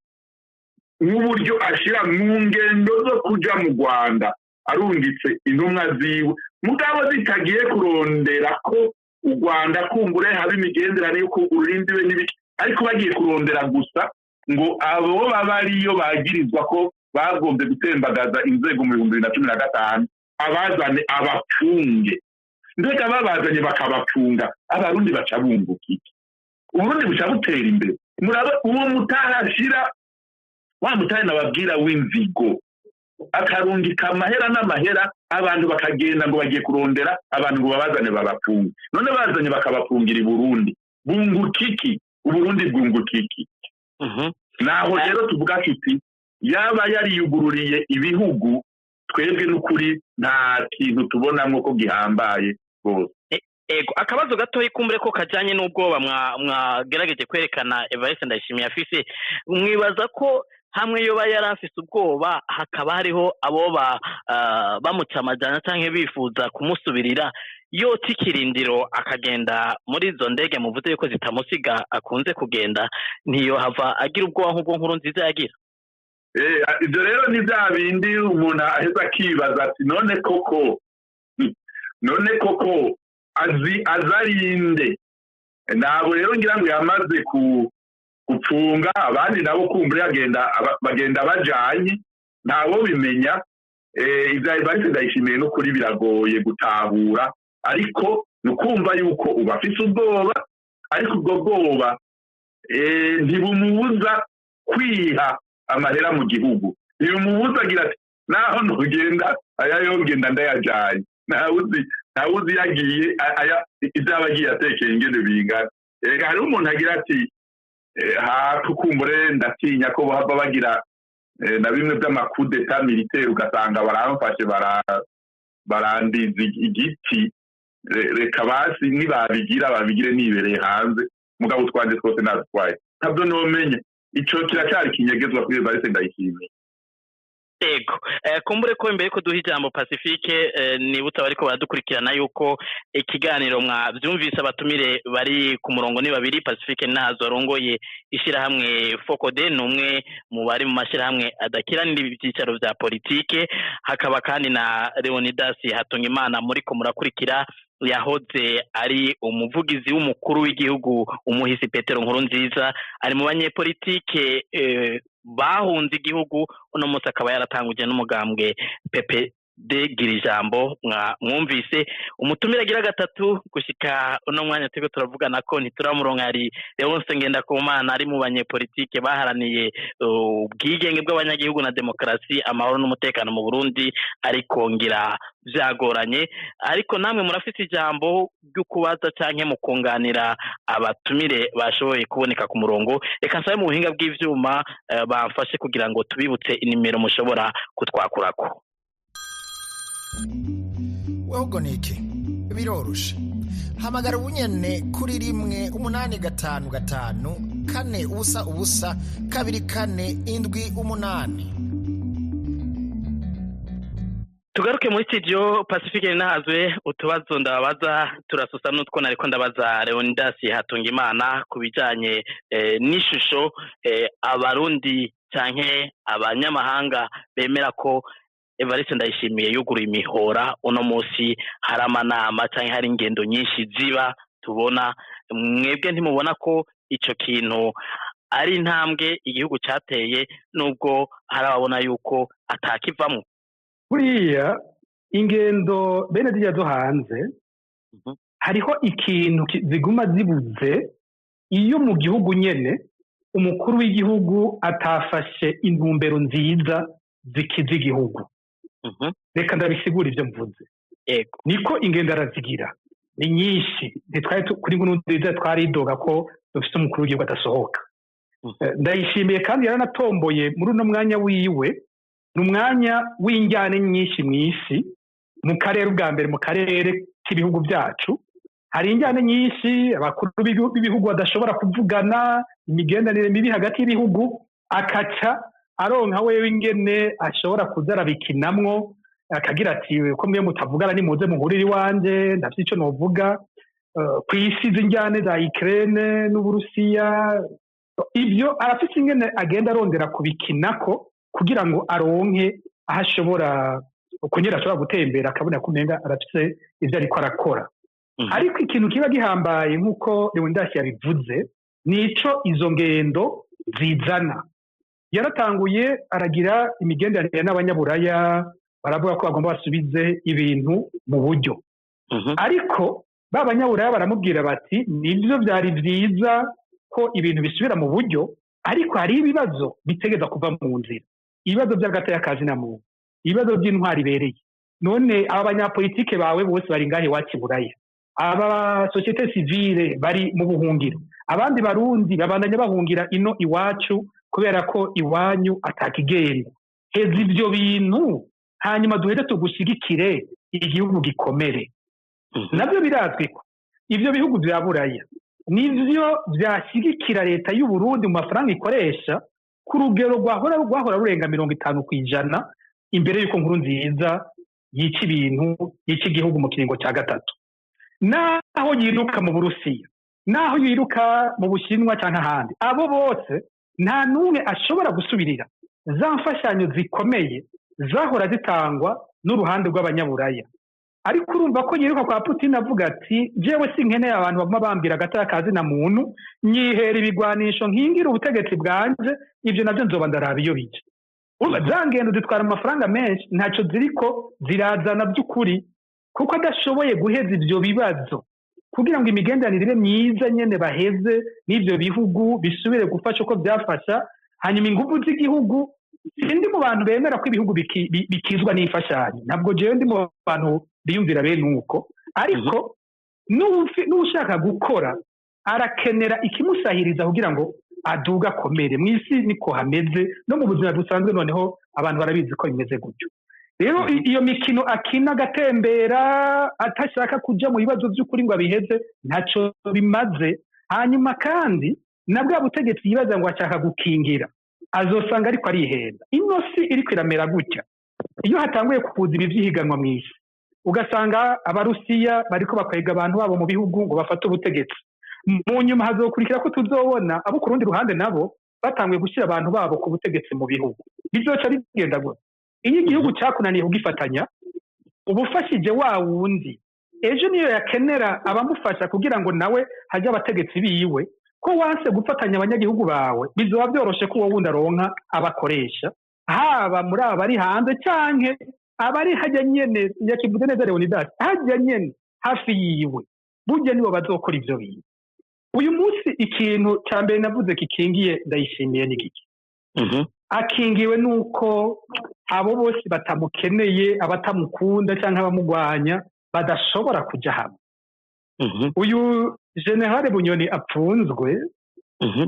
nk'uburyo ashira mu ngendo zo kuja mu Rwanda arungitse intumwa ziwe, mugabo zitagiye kurondera ko u Rwanda kumbure haba imigenderanire yo kugurura imbibe n'ibiki, ariko bagiye kurondera gusa ngo abo baba ariyo bagirizwa ko bagombye gutembagaza inzego mu 2015 abazane abafunge. Mbega babazanye bakabafunga, Abarundi baca bunguka iki? Uburundi buca butera imbere? Murabe uwo mutahashira wa mutahe nababwira w'inzigo, akarungika amahera n'amahera, abantu bakagenda ngo bagiye kurondera abantu ngo babazane babafunge. None bazanye bakabafungira i Burundi, bunguka iki? Uburundi bwunguka iki? Naho rero tuvuga tuti yaba yariyugururiye ibihugu, twebwe n'ukuri nta kintu tubonamwo ko gihambaye rwose. Ego, akabazo gatoyi kumbure ko kajanye n'ubwoba mwagerageje kwerekana Evariste Ndayishimiye afise. Mwibaza ko hamwe yoba yari afise ubwoba, hakaba hariho abo bamuca amajana canke bifuza kumusubirira, yota ikirindiro akagenda muri izo ndege muvuze yuko zitamusiga akunze kugenda, ntiyohava agira ubwoba nk'ubwo Nkurunziza yagira? Ibyo rero ni bya bindi umuntu aheza akibaza ati none koko azi azarinde. Nabo rero ngira ngo yamaze gupfunga abandi, nabo kumbure bagenda bajanye, ntabo bimenya. Ibya Evariste Ndayishimiye n'ukuri biragoye gutahura, ariko nukumva yuko uba afise ubwoba, ariko ubwo bwoba ntibumubuza kwiha amahera mu gihugu, ntibumubuza agira ati naho ntugenda aya yongenda ndayajanye, ntawuzi yagiye ivyaba agiye atekeye ingene bingana. Hariho umuntu agira ati hafi kumbure ndatinya ko bahava bagira na bimwe vy'amakudeta militaire, ugasanga baramfashe barandiza igiti. Reka basi nibabigira babigire nibereye hanze, mugabo utwanje twose natwaye, ntabyo nomenya. Ico kiracyari kinyegezwa kuri Evariste Ndayishimiye. Ego, kumbure ko imbere ko duha ijambo Pacifique, nibutsa bariko baradukurikirana yuko ikiganiro mwavyumvise, abatumire bari ku murongo ni babiri. Pacifique Nazo arongoye ishirahamwe Focode, ni umwe mu bari mu mashirahamwe adakiranira ivyicaro vya politike, hakaba kandi na Leonidas Hatungimana muriko murakurikira, yahoze ari umuvugizi w'umukuru w'igihugu umuhisi Petero Nkurunziza, ari mu banyepolitike bahunze igihugu, uno munsi akaba yaratanguje n'umugambwe PPD Girijambo. Mwumvise umutumire agira gatatu gushika uno mwanya turiko turavugana ko ntituramuronka, ari Leonce Ngendakumana, ari mu banyepolitike baharaniye ubwigenge bw'abanyagihugu na demokarasi, amahoro n'umutekano mu Burundi, ariko ngira vyagoranye. Ariko namwe murafise ijambo ryo kubaza canke mu kunganira abatumire bashoboye kuboneka ku murongo. Reka nsabe mu buhinga bw'ivyuma bamfashe kugira ngo tubibutse inimero mushobora kutwakurako. Weho niki biroroshe, hamagara ubunyene kuri 1 855 4 0 0 2 4 7 8. Tugaruke muri studio. Pacifique Nahazwe, utubazo ndababaza turasusa n'utwo nariko ndabaza Leonidas Hatungimana ku bijanye n'ishusho Abarundi canke abanyamahanga bemera ko Evariste Ndayishimiye yuguruye imihora. Uno munsi hari amanama canke hari ingendo nyinshi ziba tubona. Mwebwe ntimubona ko ico kintu ari intambwe igihugu cateye, nubwo hari ababona yuko atakivamwo? Buriya ingendo bene zirya zo hanze, hariho ikintu ziguma zibuze iyo mu gihugu nyene umukuru w'igihugu atafashe intumbero nziza zikiza igihugu. Reka ndabisigura ivyo mvuze. Niko ingendo arazigira ni nyinshi, ntitwari kuri Nkurunziza twaridoga ko dufise umukuru w'igihugu adasohoka. Ndayishimiye kandi yaranatomboye muri uno mwanya wiwe, ni umwanya w'injyane nyinshi mw'isi, mu karere, ubwa mbere mu karere k'ibihugu byacu hari injyane nyinshi, abakuru b'ibihugu badashobora kuvugana, imigenderanire mibi hagati y'ibihugu, akaca aronka wewe ingene ashobora kuza arabikinamwo, akagira ati ko mwe mutavugana nimuze muhurire iwanje, ndafite ico novuga. Ku isi izi njyane za Ukraine n'Uburusiya, ibyo arafite ingene agenda arondera kubikinako kugira ngo aronke aho ashobora kunyera, ashobora gutembera, akabona ko umenga arafise ivyo ariko arakora. Ariko ikintu kiba gihambaye, nk'uko Leonidas yabivuze, nico izo ngendo zizana. Yaratanguye aragira imigenderanire n'abanyaburaya, baravuga ko bagomba basubize ibintu mu buryo. Ariko ba banyaburaya baramubwira bati nibyo byari byiza ko ibintu bisubira mu buryo, ariko hari ibibazo bitegeza kuva mu nzira, ibibazo by'agateka na muntu, ibibazo by'intwari ibereye. None aba banyapolitike bawe bose bari ngahe iwacu i Buraya, aba société civile bari mu buhungiro, abandi Barundi babandanya bahungira ino iwacu kubera ko iwanyu atakigenda. Heza ibyo bintu, hanyuma duhere tugushigikire, igihugu gikomere. Nabyo birazwi ko ibyo bihugu bya Buraya nivyo byashyigikira leta y'u Burundi mu mafaranga ikoresha ku rugero rwahora rurenga 50% imbere y'uko Nkurunziza yica ibintu, yica igihugu mu kiringo cya gatatu. Naho yiruka mu Burusiya, naho yiruka mu Bushinwa cyangwa ahandi, abo bose nta n'umwe ashobora gusubirira za mfashanyo zikomeye zahora zitangwa n'uruhande rw'abanyaburaya. Ariko urumva ko yiruka kwa Putin avuga ati jewe sinkeneye abantu baguma bambwira agateka ka zina muntu, nyihera ibigwanisho nkingira ubutegetsi bwanje, ibyo nabyo nzoba ndaraba iyo bija. Urumva za ngendo zitwara amafaranga menshi, ntacyo ziriko zirazana by'ukuri, kuko adashoboye guheza ibyo bibazo kugira ngo imigenderanire ibe myiza nyene, baheze n'ivyo bihugu bisubire gufasha uko byafasha. Hanyuma ingufu z'igihugu, sindi mu bantu bemera ko ibihugu bikizwa n'imfashanyo, ntabwo jewe ndi mu bantu biyumvira bene uko, ariko n'ushaka gukora arakenera ikimusahiriza kugira ngo aduga akomere. Mu isi niko hameze, no mu buzima busanzwe noneho abantu barabizi ko bimeze gutyo. Rero iyo mikino akina agatembera atashaka kuja mu bibazo by'ukuri ngo abiheze, ntacyo bimaze. Hanyuma kandi na bwa butegetsi yibaza ngo ashaka gukingira, azosanga ariko arihenda. Ino si iriko iramera gutya, iyo hatanguye kuza ibi vy'ihiganwa mu isi, ugasanga Abarusiya bariko bakwega abantu babo mu bihugu ngo bafate ubutegetsi, mu nyuma hazokurikira ko tuzobona abo ku rundi ruhande nabo batanguye gushyira abantu babo ku butegetsi mu bihugu. Bizoca bigenda gutya. Iyo igihugu cyakunaniye kugifatanya, ubufashije wa wundi ejo niyo yakenera abamufasha kugira ngo nawe hajye abategetsi biwe, ko wanse gufatanya abanyagihugu bawe, bizoba byoroshe ko uwo wundi aronka abakoresha, haba muri aba bari hanze canke abari hajya nyene. Yakivuze neza Leonidas, hajya nyene hafi yiwe, burya nibo bazokora ivyo bintu. Uyu munsi ikintu ca mbere navuze kikingiye Ndayishimiye ni giki? Akingiwe nuko abo bose batamukeneye, abatamukunda cyangwa abamugwanya badashobora kuja hamwe. Uyu Général Bunyoni apfunzwe,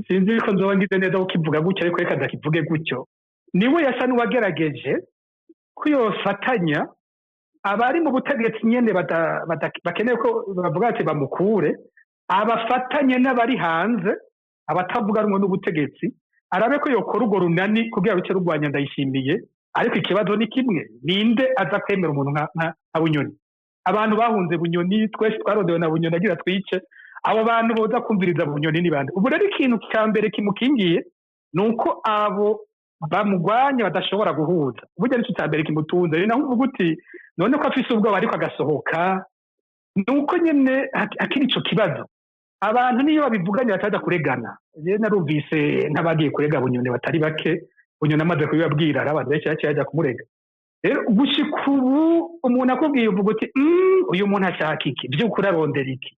sinzi ko nzoba ngize neza kukivuga gutyo, ariko reka ndakivuge gutyo, niwe yasa n'uwagerageje ko yofatanya abari mu butegetsi nyene bakeneye ko bavuga ati bamukure, abafatanye n'abari hanze, abatavuga rumwe n'ubutegetsi, arabe ko yokora urwo runani kugira ruce rurwanya Ndayishimiye. Ariko ikibazo ni kimwe, ninde aza kwemera umuntu nka Bunyoni? Abantu bahunze Bunyoni, twese twarondewe na Bunyoni agira twice, abo bantu boza kumviriza Bunyoni ni bande? Ubu rero ikintu cya mbere kimukingiye ni uko abo bamugwanya badashobora guhuza. Burya nicyo cya mbere kimutunze. Ni naho uvuga uti none ko afise ubwoba ariko agasohoka, ni uko nyene akiri ico kibazo. Abantu niyo babivuganye bataza kuregana. Rero narumvise nk'abagiye kurega Bunyoni batari bake, Bunyoni amaze kubibabwira, hari abantu benshi baciye bajya kumurega. Rero gushika ubu umuntu akubwiye uvuga uti uyu muntu ashaka iki, by'ukuri arondera iki,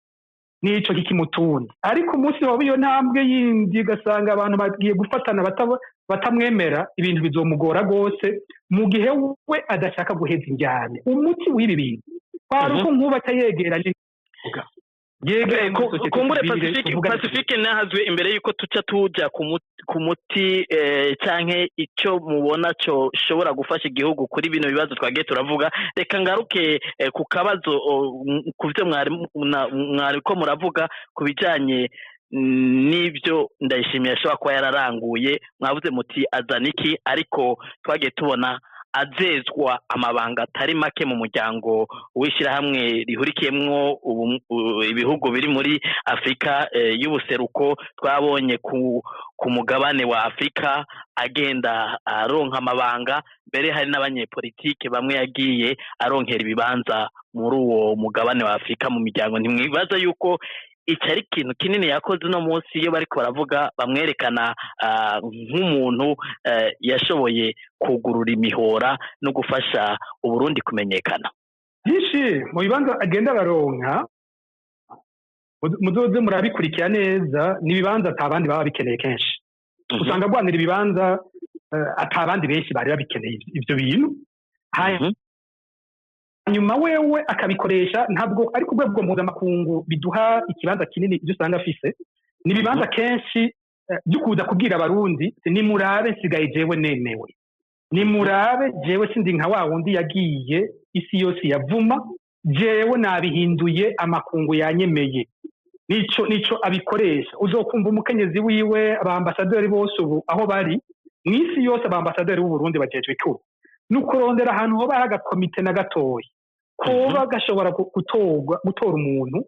nico kikimutunze. Ariko umunsi waba iyo ntambwe yindi ugasanga abantu bagiye gufatana batamwemera, ibintu bizomugora rwose mu gihe we adashaka guheza injyane. Umuti w'ibi bintu kwari uko nkuba atayegeranye. Kumbure Pacifique nahazwe imbere yuko tuca tuja ku muti canke ico mubona cyo shobora gufasha igihugu kuri bino bibazo twagiye turavuga, reka ngaruke ku kabazo ku byo mwari ko muravuga ku bijanye n'ibyo Ndayishimiye ashobora kuba yararanguye. Mwavuze muti azana iki, ariko twagiye tubona azezwa amabanga atari make mu muryango w'ishyirahamwe rihurikiyemwo ibihugu biri muri Afrika y'ubuseruko. Twabonye ku mugabane wa Afrika agenda aronka amabanga, mbere hari n'abanyepolitike bamwe yagiye aronkera ibibanza muri uwo mugabane wa Afrika mu miryango. Ntimwibaza yuko iki ari ikintu kinini yakoze uno munsi iyo bariko baravuga bamwerekana nk'umuntu yashoboye kugurura imihora no gufasha Uburundi kumenyekana? Byinshi mu bibanza agenda araronka, muzoze murabikurikira neza, ni ibibanza ata bandi baba bikeneye kenshi. Usanga agwanira ibibanza ata bandi benshi bari babikeneye ivyo bintu. Hanyuma wewe akabikoresha, ntabwo ari ku rwego mpuzamakungu biduha ikibanza kinini. Ibyo usanga afise ni ibibanza kenshi byo kuza kubwira Abarundi: "Nimurabe, nsigaye jewe nemewe, nimurabe, jewe sindi nka wa wundi yagiye isi yose yavuma, jewe nabihinduye, amakungu yanyemeye." Nico abikoresha. Uzokumva umukenyezi wiwe, abambasaderi bose ubu aho bari mw'isi yose, abambasaderi b'u Burundi bajejwe ikuru ni ukurondera ahantu hoba hari agakomite na gatoyi koba gashobora gutorwa, gutora umuntu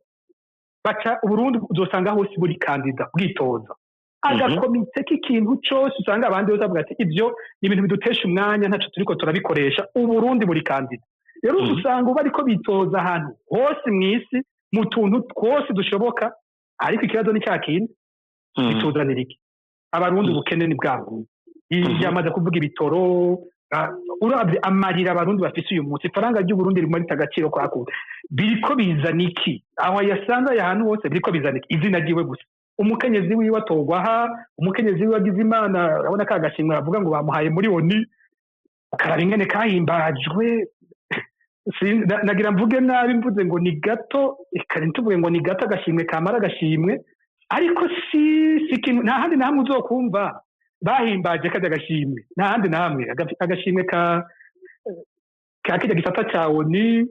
baca. Uburundi uzosanga hose buri candidat bwitoza agakomite k'ikintu cose. Usanga abandi bose bavuga ati: "Ibyo ni ibintu bidutesha umwanya, ntaco turiko turabikoresha." Uburundi buri candidat rero. Usanga ubu ariko bitoza ahantu hose mw'isi, mu tuntu twose dushoboka. Ariko ikibazo ni cya kindi: bituzanira iki Abarundi? Ubukene ni bwa yamaze kuvuga ibitoro. Uravye amarira Abarundi bafise uyu munsi, ifaranga ry'Uburundi ririmo rita agaciro kwa kundi, biriko bizana iki? Aho yasanze aya hantu hose biriko bizana iki? Izina ryiwe gusa, umukenyezi wiwe atorwa aha, umukenyezi wiwe agize Imana, urabona ka gashimwe bavuga ngo bamuhaye muri ONU, ukaraba ingene kahimbajwe. Nagira mvuge nabi mvuze ngo ni gato, kare tuvuge ngo ni gato agashimwe kamara agashimwe, ariko si ikintu. Nta handi na hamwe uzokumva bahimbaje kajya agashimwe, nta handi na hamwe. Agashimwe ka kirya gisata ca ONU,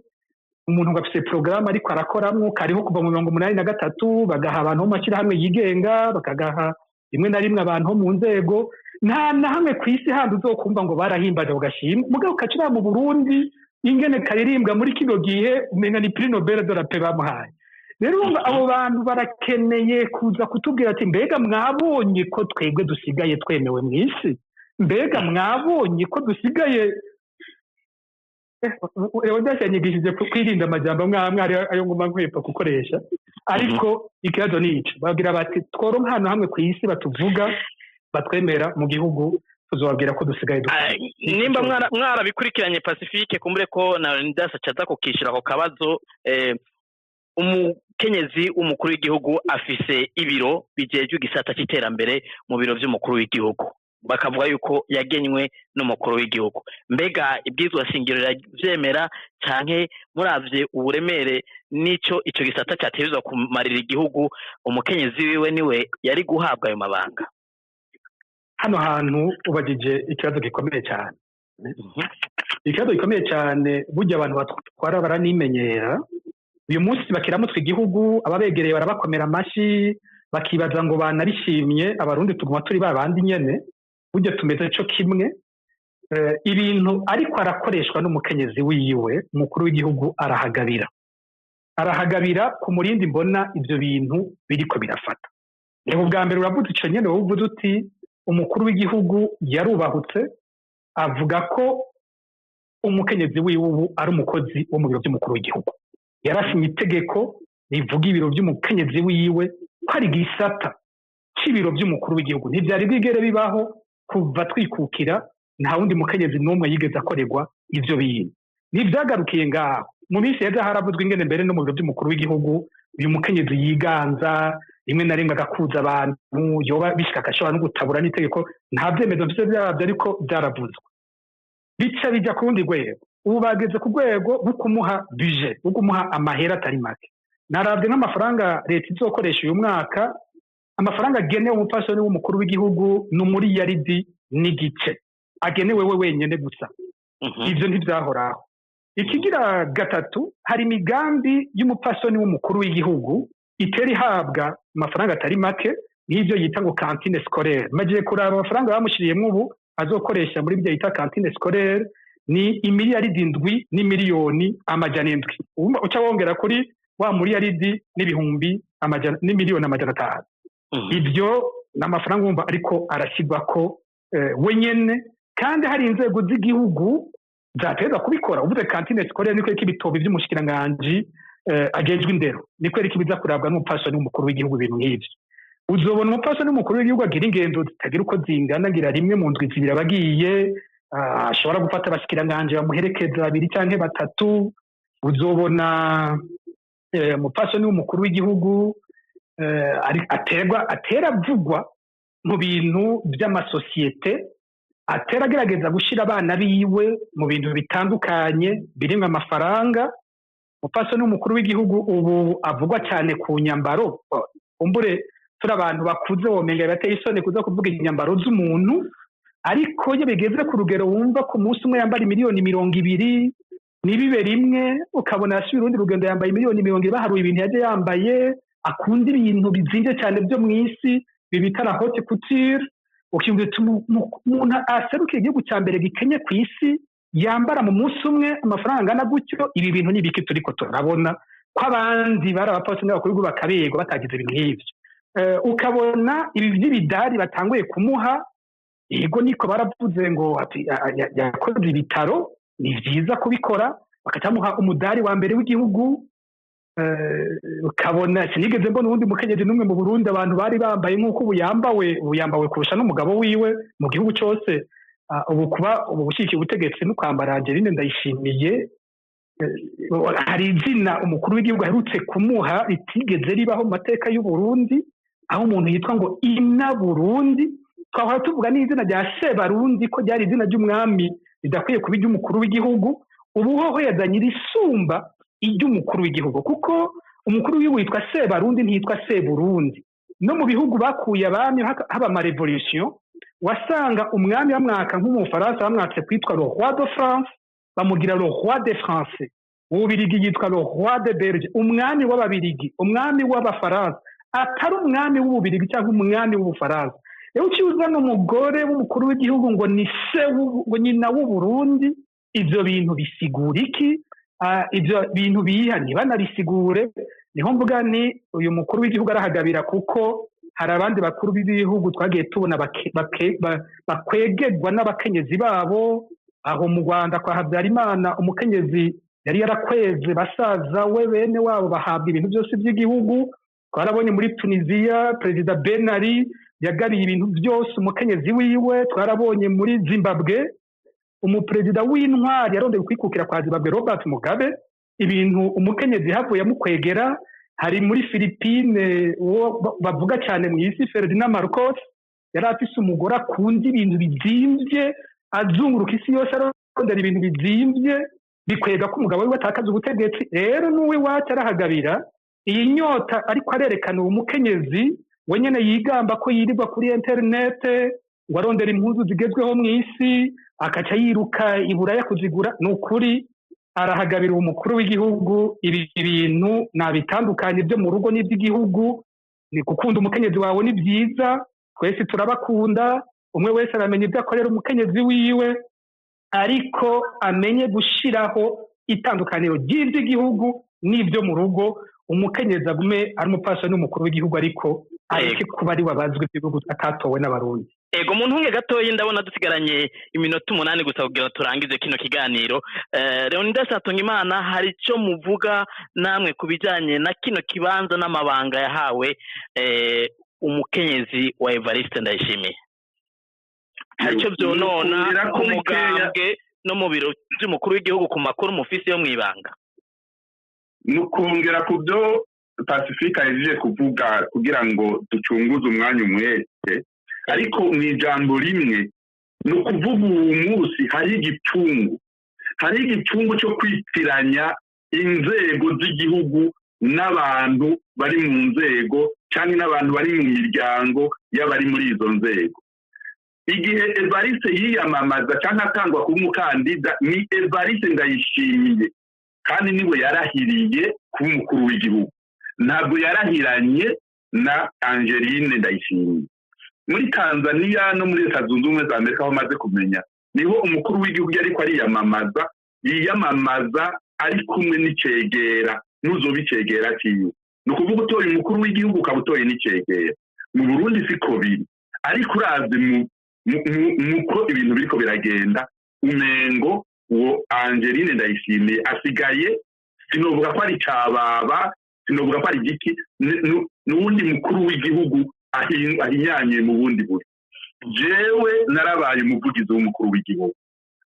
umuntu ngo afise porogaramu ariko arakoramwo, kariho kuva mu 83, bagaha abantu bo mu mashyirahamwe yigenga, bakagaha rimwe na rimwe abantu bo mu nzego. Nta na hamwe ku isi handi uzokumva ngo barahimbaje ako gashimwe. Mugabo kacira mu Burundi, ingene karirimbwa muri kino gihe, umenga ni prix Nobel de la paix bamuhaye. Rero urumva abo bantu barakeneye kuza kutubwira ati: "Mbega mwabonye ko twebwe dusigaye twemewe mu isi? Mbega mwabonye ko dusigaye?" Leonidas yanyigishije kwirinda amajambo amwe amwe ayo nguma nkwepa gukoresha, ariko ikibazo ni ico. Babwira bati: "Tworonka ahantu hamwe ku isi batuvuga, batwemera mu gihugu, tuzobabwira ko dusigaye dukora." Nimba mwarabikurikiranye, Pacifique, kumbure ko na Leonidas acaza kukishura ako kabazo. Umukenyezi w'umukuru w'igihugu afise ibiro bijejwe igisata c'iterambere mu biro vy'umukuru w'igihugu, bakavuga yuko yagenywe n'umukuru w'igihugu. Mbega ibwirizwa shingiro riravyemera, canke muravye uburemere n'ico ico gisata categerezwa kumarira igihugu, umukenyezi wiwe niwe yari guhabwa ayo mabanga? Hano hantu ubagije ikibazo gikomeye cyane, ikibazo gikomeye cyane. Burya abantu batwara baranimenyera. Uyu munsi bakiramutwa igihugu, ababegereye barabakomera amashyi, bakibaza ngo banarishimye. Abarundi tuguma turi ba bandi nyene, burya tumeze co kimwe. Ibintu ariko arakoreshwa n'umukenyezi wiwe, umukuru w'igihugu arahagabira, arahagabira ku murindi. Mbona ivyo bintu biriko birafata. Reba, ubwa mbere uravuze ico nyene, wowe uvuze uti umukuru w'igihugu yarubahutse avuga ko umukenyezi wiwe ubu ari umukozi wo mu biro by'umukuru w'igihugu. Yarasinye itegeko rivuga ibiro by'umukenyezi wiwe ko ari gisata c'ibiro by'umukuru w'igihugu. Ntivyari bwigere bibaho kuva twikukira, nta wundi mukenyezi n'umwe yigeze akorerwa ivyo bintu. Ntivyagarukiye ngaho. Mu minsi yaza haravuzwe ingene mbere no mu biro by'umukuru w'igihugu uyu mukenyezi yiganza, rimwe na rimwe agakuza abantu, yoba bishika agashobora no gutabura n'itegeko. Nta vyemezo mfise vyabyo, ariko vyaravuzwe, bica bijya ku rundi rwego. Ubu bageze ku rwego rwo kumuha budget, rwo kumuha amahera atari make. Naravye nk'amafaranga leta izokoresha uyu mwaka, amafaranga agenewe umupfasoni w'umukuru w'igihugu ni 1,5 miliyari, agenewe we wenyene gusa. Ivyo ntivyahoraho. Ikigira gatatu, hari imigambi y'umupfasoni w'umukuru w'igihugu itera ihabwa amafaranga atari make, nk'ivyo yita ngo cantine scolaire. Magiye kuraba amafaranga bamushiriyemwo ubu azokoresha muri ibyo yita cantine scolaire, ni 7 700 000 000. Uca wongera kuri wa miliyaridi n'ibihumbi amajana n'imiliyoni 500. Ibyo ni amafaranga wumva ariko arashyirwa ko wenyene, kandi hari inzego z'igihugu zateza kubikora. Uvuze cantine scolaire, niko ibitobi by'umushikiranganji ajejwe indero, niko ibiza kurabwa n'umupfasoni w'umukuru w'igihugu? Ibintu nk'ivyo, uzobona umupfasoni w'umukuru w'igihugu agira ingendo zitagira uko zingana, ngira rimwe mu ndwi 2 abagiye, ashobora gufata abashikiranganji bamuherekeza babiri canke batatu. Uzobona umupfasoni w'umukuru w'igihugu aterwa ateravugwa mu bintu by'amasosiyete, atera agerageza gushyira abana biwe mu bintu bitandukanye birimwo amafaranga. Umupfasoni w'umukuru w'igihugu ubu avugwa cyane ku nyambaro. Umbure turi abantu bakuze, womenga bibateye isoni kuza kuvuga inyambaro z'umuntu, ariko iyo bigeze ku rugero wumva ku munsi umwe yambara miliyoni 20, ntibibe rimwe, ukabona yasubiye urundi rugendo yambaye miliyoni 20, baharuye ibintu yaje yambaye. Akunda ibintu bizinvye cyane byo mu isi bibita la haute couture. Ukiyumvira uti umuntu aserukiye igihugu cya mbere gikenye ku isi yambara mu munsi umwe amafaranga angana gutyo, ibi bintu ni ibiki turiko turabona, ko abandi bari abapfasoni n'abakuru b'igihugu bakaberwa batagize ibintu nk'ivyo? Ukabona ibi by'ibidari batanguye kumuha. Yego, niko baravuze ngo ati, yakoze ibitaro, ni vyiza kubikora, bakacamuha umudari wa mbere w'igihugu. Ukabona sinigeze mbona uwundi mukenyezi n'umwe mu Burundi abantu bari bambaye nk'uko ubu yambawe, ubu yambawe kurusha n'umugabo wiwe mu gihugu cose. Ubu kuba ubu gushyigikira ubutegetsi no kwambara Angeline Ndayishimiye, hari izina umukuru w'igihugu aherutse kumuha ritigeze ribaho mu mateka y'u Burundi, aho umuntu yitwa ngo Ina Burundi. Twahora tuvuga n'izina rya Sebarundi ko ryari izina ry'umwami ridakwiye kuba iry'umukuru w'igihugu. Ubu hoho yazanye irisumba iry'umukuru w'igihugu, kuko umukuru w'igihugu yitwa Sebarundi, ntiyitwa Seburundi. No mu bihugu bakuye abami haba ama révolution, wasanga umwami bamwaka, nk'umufaransa bamwatse kwitwa le roi de France, bamugira le roi des Français. Ububirigi yitwa le roi de Belge, umwami w'Ababirigi, umwami w'Abafaransa, atari umwami w'Ububirigi cyangwa umwami w'Ubufaransa. Rero uciye uzana umugore w'umukuru w'igihugu ngo ni se ngo nyina w'Uburundi, ivyo bintu bisigura iki? Ivyo bintu biha ntibanabisigure. Niho mvuga ni uyu mukuru w'igihugu arahagabira, kuko hari abandi bakuru b'ibihugu twagiye tubona bakwegerwa n'abakenyezi babo. Aho mu Rwanda kwa Habyarimana, umukenyezi yari yarakweze basaza we, bene wabo, bahabwa ibintu byose by'igihugu. Twarabonye muri Tunisiya Perezida Ben Ali yagabiye ibintu byose umukenyezi wiwe. Twarabonye muri Zimbabwe umuperezida w'intwari yarondeye kwikukira kwa Zimbabwe, Robert Mugabe, ibintu umukenyezi havuye amukwegera. Hari muri Philippine uwo bavuga cyane mu isi, Ferdinand Marcos, yari afise umugore akunda ibintu bizimvye, azunguruka isi yose arondera ibintu bizimvye, bikwega ko umugabo wiwe atakaza ubutegetsi. Rero n'uw'iwacu arahagabira iyi nyota ariko arerekana uwo mukenyezi we nyene yigamba ko yirirwa kuri interinete ngo arondera impuzu zigezweho mu isi, akaca yiruka i Buraya kuzigura. Ni ukuri arahagabira uwo mukuru w'igihugu. Ibi bintu nabitandukanye byo mu rugo n'iby'igihugu. Ni gukunda umukenyezi wawe ni byiza, twese turabakunda, umwe wese aramenya ibyo akorera umukenyezi wiwe, ariko amenye gushiraho itandukaniro ry'iby'igihugu n'ibyo mu rugo. Umukenyezi agume ari umupfasoni n'umukuru w'igihugu, ariko areke kuba ari wabazwe iby'igihugu atatowe n'Abarundi. Ego, mu ntunge gatoyi, ndabona dusigaranye iminota 8 gusa kugira turangize kino kiganiro. Leonidas Hatungimana, hari icyo muvuga namwe ku bijyanye na kino kibanza n'amabanga yahawe umukenyezi wa Evariste Ndayishimiye? Hari icyo byonona Nukundira ko ku bikeya. mugambwe no mu biro by'umukuru w'igihugu, ku makuru mufise yo mw'ibanga? Ni ukongera ku byo Pacifique ahejeje kuvuga kugira ngo ducunguze umwanya umwete, ariko mu ijambo rimwe ni ukuvuga uwu munsi hari igipfungu cyo kwitiranya inzego z'igihugu n'abantu bari mu nzego cyangwa n'abantu bari mu miryango y'abari muri izo nzego. Igihe Evariste yiyamamaza cyangwa atangwa kuba umukandida, ni Evariste Ndayishimiye, kandi niwe yarahiriye kuba umukuru w'igihugu, ntabwo yarahiranye na Angeline Ndayishimiye. Muri Tanzania no muri Leta Zunze Ubumwe za Amerika, aho amaze kumenya, niho umukuru w'igihugu ariko ariyamamaza, yiyamamaza ari kumwe n'icegera n'uzoba icegera ciwe. Ni ukuvuga utoye umukuru w'igihugu ukaba utoye n'icegera. Mu Burundi siko biri, ariko urazi muko ibintu biriko biragenda, umengo uwo Angeline Ndayishimiye asigaye, sinovuga ko ari cababa, sinovuga ko ari igiki, n'uwundi mukuru w'igihugu ahinyanyuye mu bundi buryo. Jewe narabaye umuvugizi w'umukuru w'igihugu.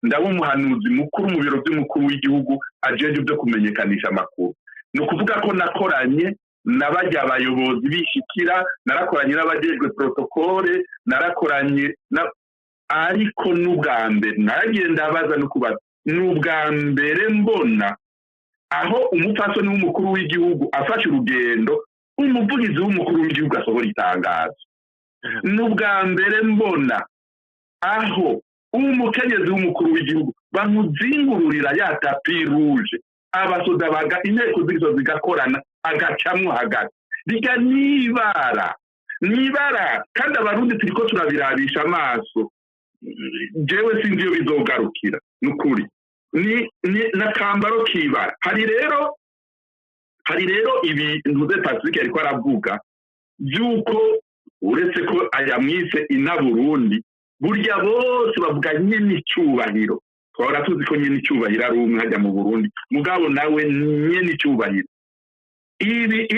Ndaba umuhanuzi mukuru mu biro by'umukuru w'igihugu ajejwe byo kumenyekanisha amakuru. Ni ukuvuga ko nakoranye na barya bayobozi bishikira, narakoranye n'abajejwe protocole, narakoranye na ariko n'ubwa mbere naragiye ndabaza no kubaza, n'ubwa mbere mbona aho umupfasoni w'umukuru w'igihugu afashe urugendo, umuvugizi w'umukuru w'igihugu asohora itangazo. N'ubwa mbere mbona aho umukenyezi w'umukuru w'igihugu bamuzingururira ya tapis rouge, abasoda baga inteko z'igisozi zigakorana, agacamwo hagati. Rirya n'ibara, n'ibara, kandi Abarundi turiko turabirabisha amaso. Jewe sinzi iyo bizogarukira, nukuri ni n'akambaro k'ibara. Hari rero ibintu ze Pacifique ariko aravuga by'uko uretse ko ayamwise ina Burundi, burya bose bavuga nyene icyubahiro. Twahora tuzi ko nyene icyubahiro ari umwe hajya mu Burundi, mugabo nawe nyene icyubahiro. Ibi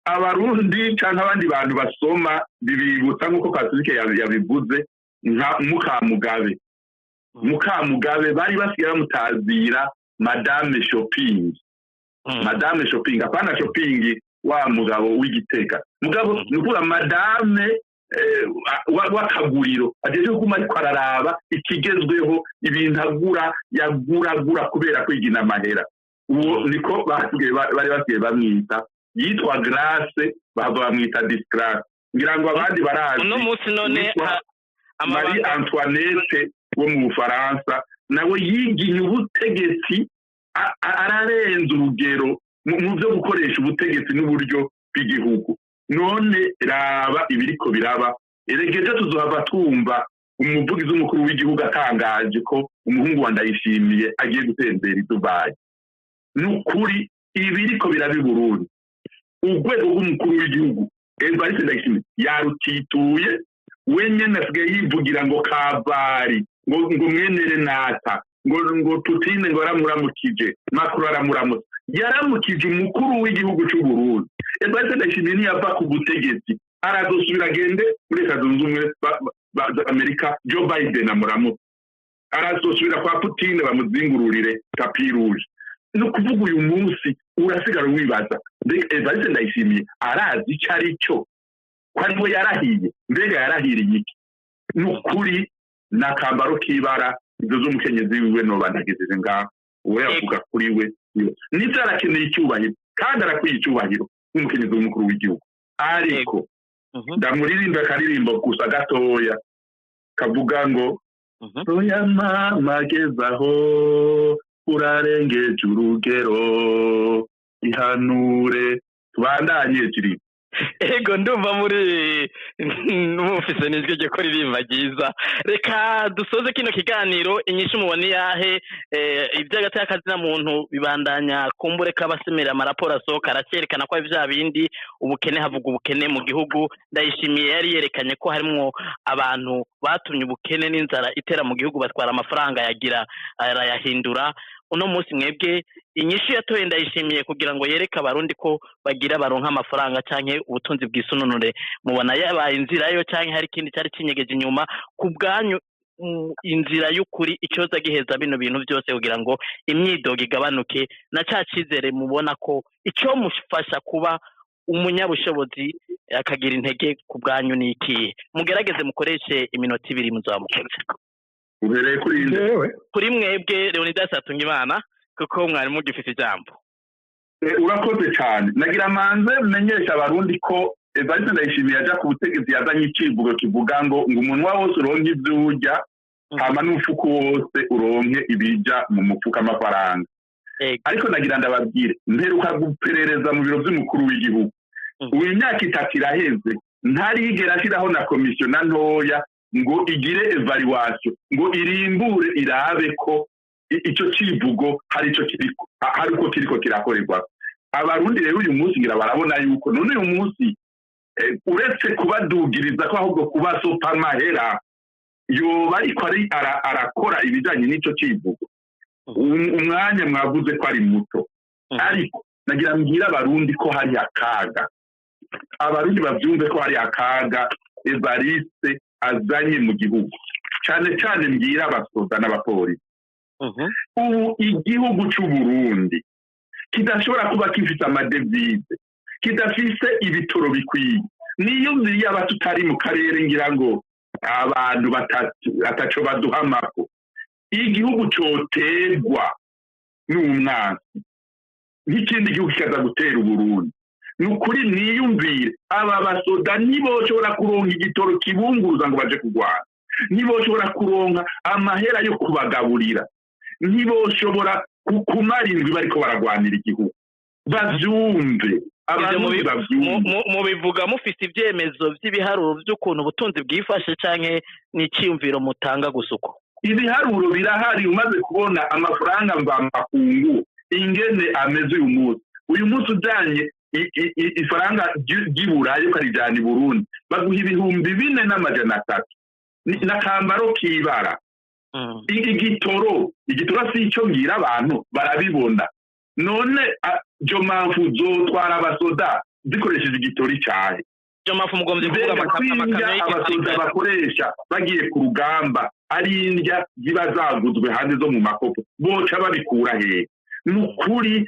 Abarundi canke abandi bantu basoma bibibutsa, nk'uko Pacifique yabivuze, nka Mukamugabe. Mukamugabe bari basigaye bamutazira Madame Shopping. Madame Shopping, apana Shopping wa mugabo w'Igitega, mugabo ni ukuvuga madame w'akaguriro ajeje kuguma ariko araraba ikigezweho, ibintu agura, yaguragura kubera kwigina amahera. Uwo niko bari basigaye bamwita. Yitwa Grace, bahava bamwita Disgrace. Ngira ngo abandi barazi Uno munsi none witwa Marie amabanga Antoinette wo mu Bufaransa, nawe yiginye ubutegetsi, ararenza urugero mu byo gukoresha ubutegetsi n'uburyo bw'igihugu. None raba ibiriko biraba. Erega ejo tuzohava twumva umuvugizi w'umukuru w'igihugu atangaje ko umuhungu wa Ndayishimiye agiye gutembera i Dubayi. Ni ukuri ibiriko biraba i Burundi, urwego rw'umukuru w'igihugu Evariste Ndayishimiye yarutituye. We nyene asigaye yivugira ngo kavari, ngo mwene Renata, ngo Putine ngo aramuramukije, Macron aramuramutse, yaramukije umukuru w'igihugu cy'u Burundi. Evariste Ndayishimiye niyava ku butegetsi arazosubira agende muri Leta Zunze Ubumwe za Amerika, Joe Biden amuramutse, arazosubira kwa Putine bamuzingururire tapis rouge. Ni ukuvuga uyu munsi urasigara wibaza: mbega Evariste Ndayishimiye arazi icyo ari cyo, ko ariwe yarahiye? Mbega yarahiriye iki? Ni ukuri ni akambaro k'ibara. Ibyo z'umukenyezi wiwe noba ntagejeje ngaho, uwo yavuga kuri we nibyo, arakeneye icyubahiro kandi arakwiye icyubahiro nk'umukenyezi w'umukuru w'igihugu, ariko ndamuririmba akaririmbo gusa gatoya kavuga ngo: "Oya mama, gezaho urarengeje urugero, ihanure." Tubandanye kiri. Ego, ndumva muri mufise n'ijwi ryo kuririmba ryiza. Reka dusoze kino kiganiro. Inyishu mubona iyahe? Iby'agateka muntu bibandanya, kumbure k'abasemera amaraporo asohoka aracyerekana ko ari vya bindi, ubukene, havuga ubukene mu gihugu. Ndayishimiye yari yerekanye ko harimwo abantu batumye ubukene n'inzara itera mu gihugu, batwara amafaranga yagira arayahindura. Uno munsi mwebwe, inyishu yatoye Ndayishimiye kugira ngo yereke Abarundi ko bagira baronka amafaranga canke ubutunzi bwisununure, mubona yabaye inzira yo canke hari ikindi cyari kinyegeje inyuma? Ku bwanyu, inzira y'ukuri icoza giheza bino bintu byose kugira ngo imyidogo igabanuke na ca cizere, mubona ko ico mufasha kuba umunyabushobozi akagira intege ku bwanyu ni ikihe? Mugerageze mukoreshe iminota 2, muzaba mukoze. Uhereye kuri inde? Jewe? Kuri mwebwe, Leonidas Hatungimana, kuko mwari mugifise ijambo. Urakoze cyane. Nagira manze menyesha Abarundi ko Evariste Ndayishimiye aja ku butegetsi yazanye icivugo kivuga ngo umunwa wose uronke ivyo urya, hama n'umufuko wose uronke ibija mu mufuka, amafaranga. Ariko nagira ndababwire, mperuka guperereza mu biro vy'umukuru w'igihugu. Ubu imyaka 3 iraheze ntarigera ashiraho na komisiyo na ntoya ngo igire évaluation, ngo irimbure irabe ko ico civugo hari ico kiriko, hari uko kiriko kirakorerwa. Abarundi rero uyu munsi ngira barabona yuko none uyu munsi uretse kubadugiriza ko ahubwo kubasopa amahera, yoba ariko ari arakora ibijanye n'ico civugo. Umwanya mwavuze ko ari muto, ariko nagira mbwira Abarundi ko hari akaga. Abarundi bavyumve ko hari akaga Evariste azanye mu gihugu, cane cane mbwira abasoda n'abapolisi. Ubu igihugu c'u Burundi kidashobora kuba gifise amadevize, kidafise ibitoro bikwiye, niyo yaba tutari mu karere, ngira ngo abantu ataco baduhamako. Igihugu coterwa n'umwansi, nk'ikindi gihugu kikaza gutera Uburundi, ni ukuri mwiyumvire, aba basoda ntiboshobora kuronka igitoro kibunguruza ngo baje kurwana, ntiboshobora kuronka amahera yo kubagaburira, ntiboshobora kumara indwi bariko baragwanira igihugu. Bavyumve abarundi, bavyumve. Mubivuga mufise ivyemezo vy'ibiharuro vy'ukuntu ubutunzi bwifashe, canke n'iciyumviro mutanga gusa uko? Ibiharuro birahari. Umaze kubona amafaranga mvamakungu ingene ameze uyu munsi, uyu munsi ujanye ifaranga ry'i Burayi ukarijana i Burundi, baguha 4300 n'akambaro k'ibara. Igitoro si icyo ngira, abantu barabibona. None jomamfu zotwara abasoda zikoresheje igitoro icahe? Jomamfu mugombye kuvuga Mbega amakamyo kwindya abasoda y'igisirikare? bakoresha bagiye ku rugamba ari indya ziba zaguzwe hanze zo mu makopo, boca babikura hehe? Ni ukuri,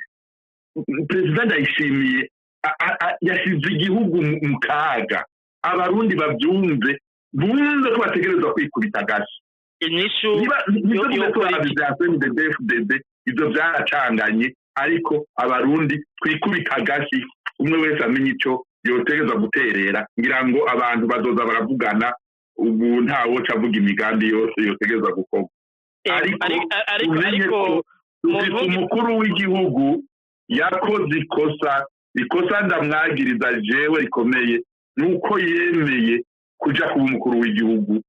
Perezida Ndayishimiye yashyize igihugu mu kaga. Abarundi babyumve, bumve ko bategerezwa kwikubita agashi. Inyishu Niba nibyo yo tuve gukora turaba iki? ibya CNDD-FDD, ibyo byaracanganye, ariko Abarundi twikubita agashi, umwe wese amenye ico yotegerezwa guterera. Ngira ngo abantu bazoza baravugana, ubu ntawoca avuga imigambi yose yotegerezwa gukorwa, ariko Ariko tumenye ariko ko dufise umukuru w'igihugu yakoze ikosa. Ikosa ndamwagiriza jewe rikomeye nuko yemeye kuja kuba umukuru w'igihugu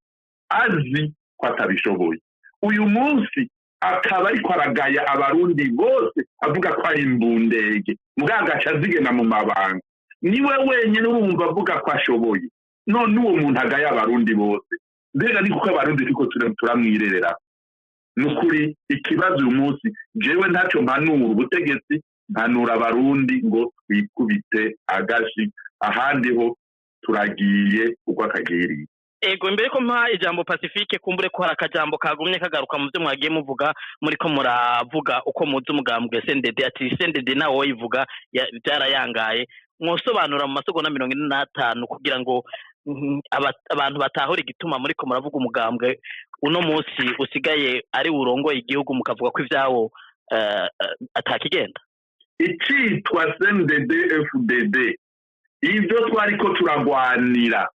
azi ko atabishoboye. Uyu munsi akaba ariko aragaya Abarundi bose, avuga ko ari imbundege, mugabo agaca azigena mu mabanga. Niwe wenyine urumva avuga ko ashoboye. None uwo muntu agaya Abarundi bose, mbega ni kuko Abarundi turiko turamwirerera? Ni ukuri, ikibazo uyu munsi jewe ntacyo mpanura ubutegetsi, mpanura Abarundi ngo twikubite agashi, ahandi ho turagiye uko akagiriye. Ego, imbere ko mpa ijambo Pacifique, kumbure ko hari akajambo kagumye kagaruka mu byo mwagiye muvuga, muri ko muravuga uko muzi umugambwe CNDD, ati CNDD nawe woyivuga byarayangaye. Mwosobanura mu masegonda 45 kugira ngo abantu batahure igituma muri ko muravuga umugambwe uno munsi usigaye ari urongoye igihugu, mukavuga ko ibyawo atakigenda? Icitwa CNDD FDD, ibyo twariko turagwanira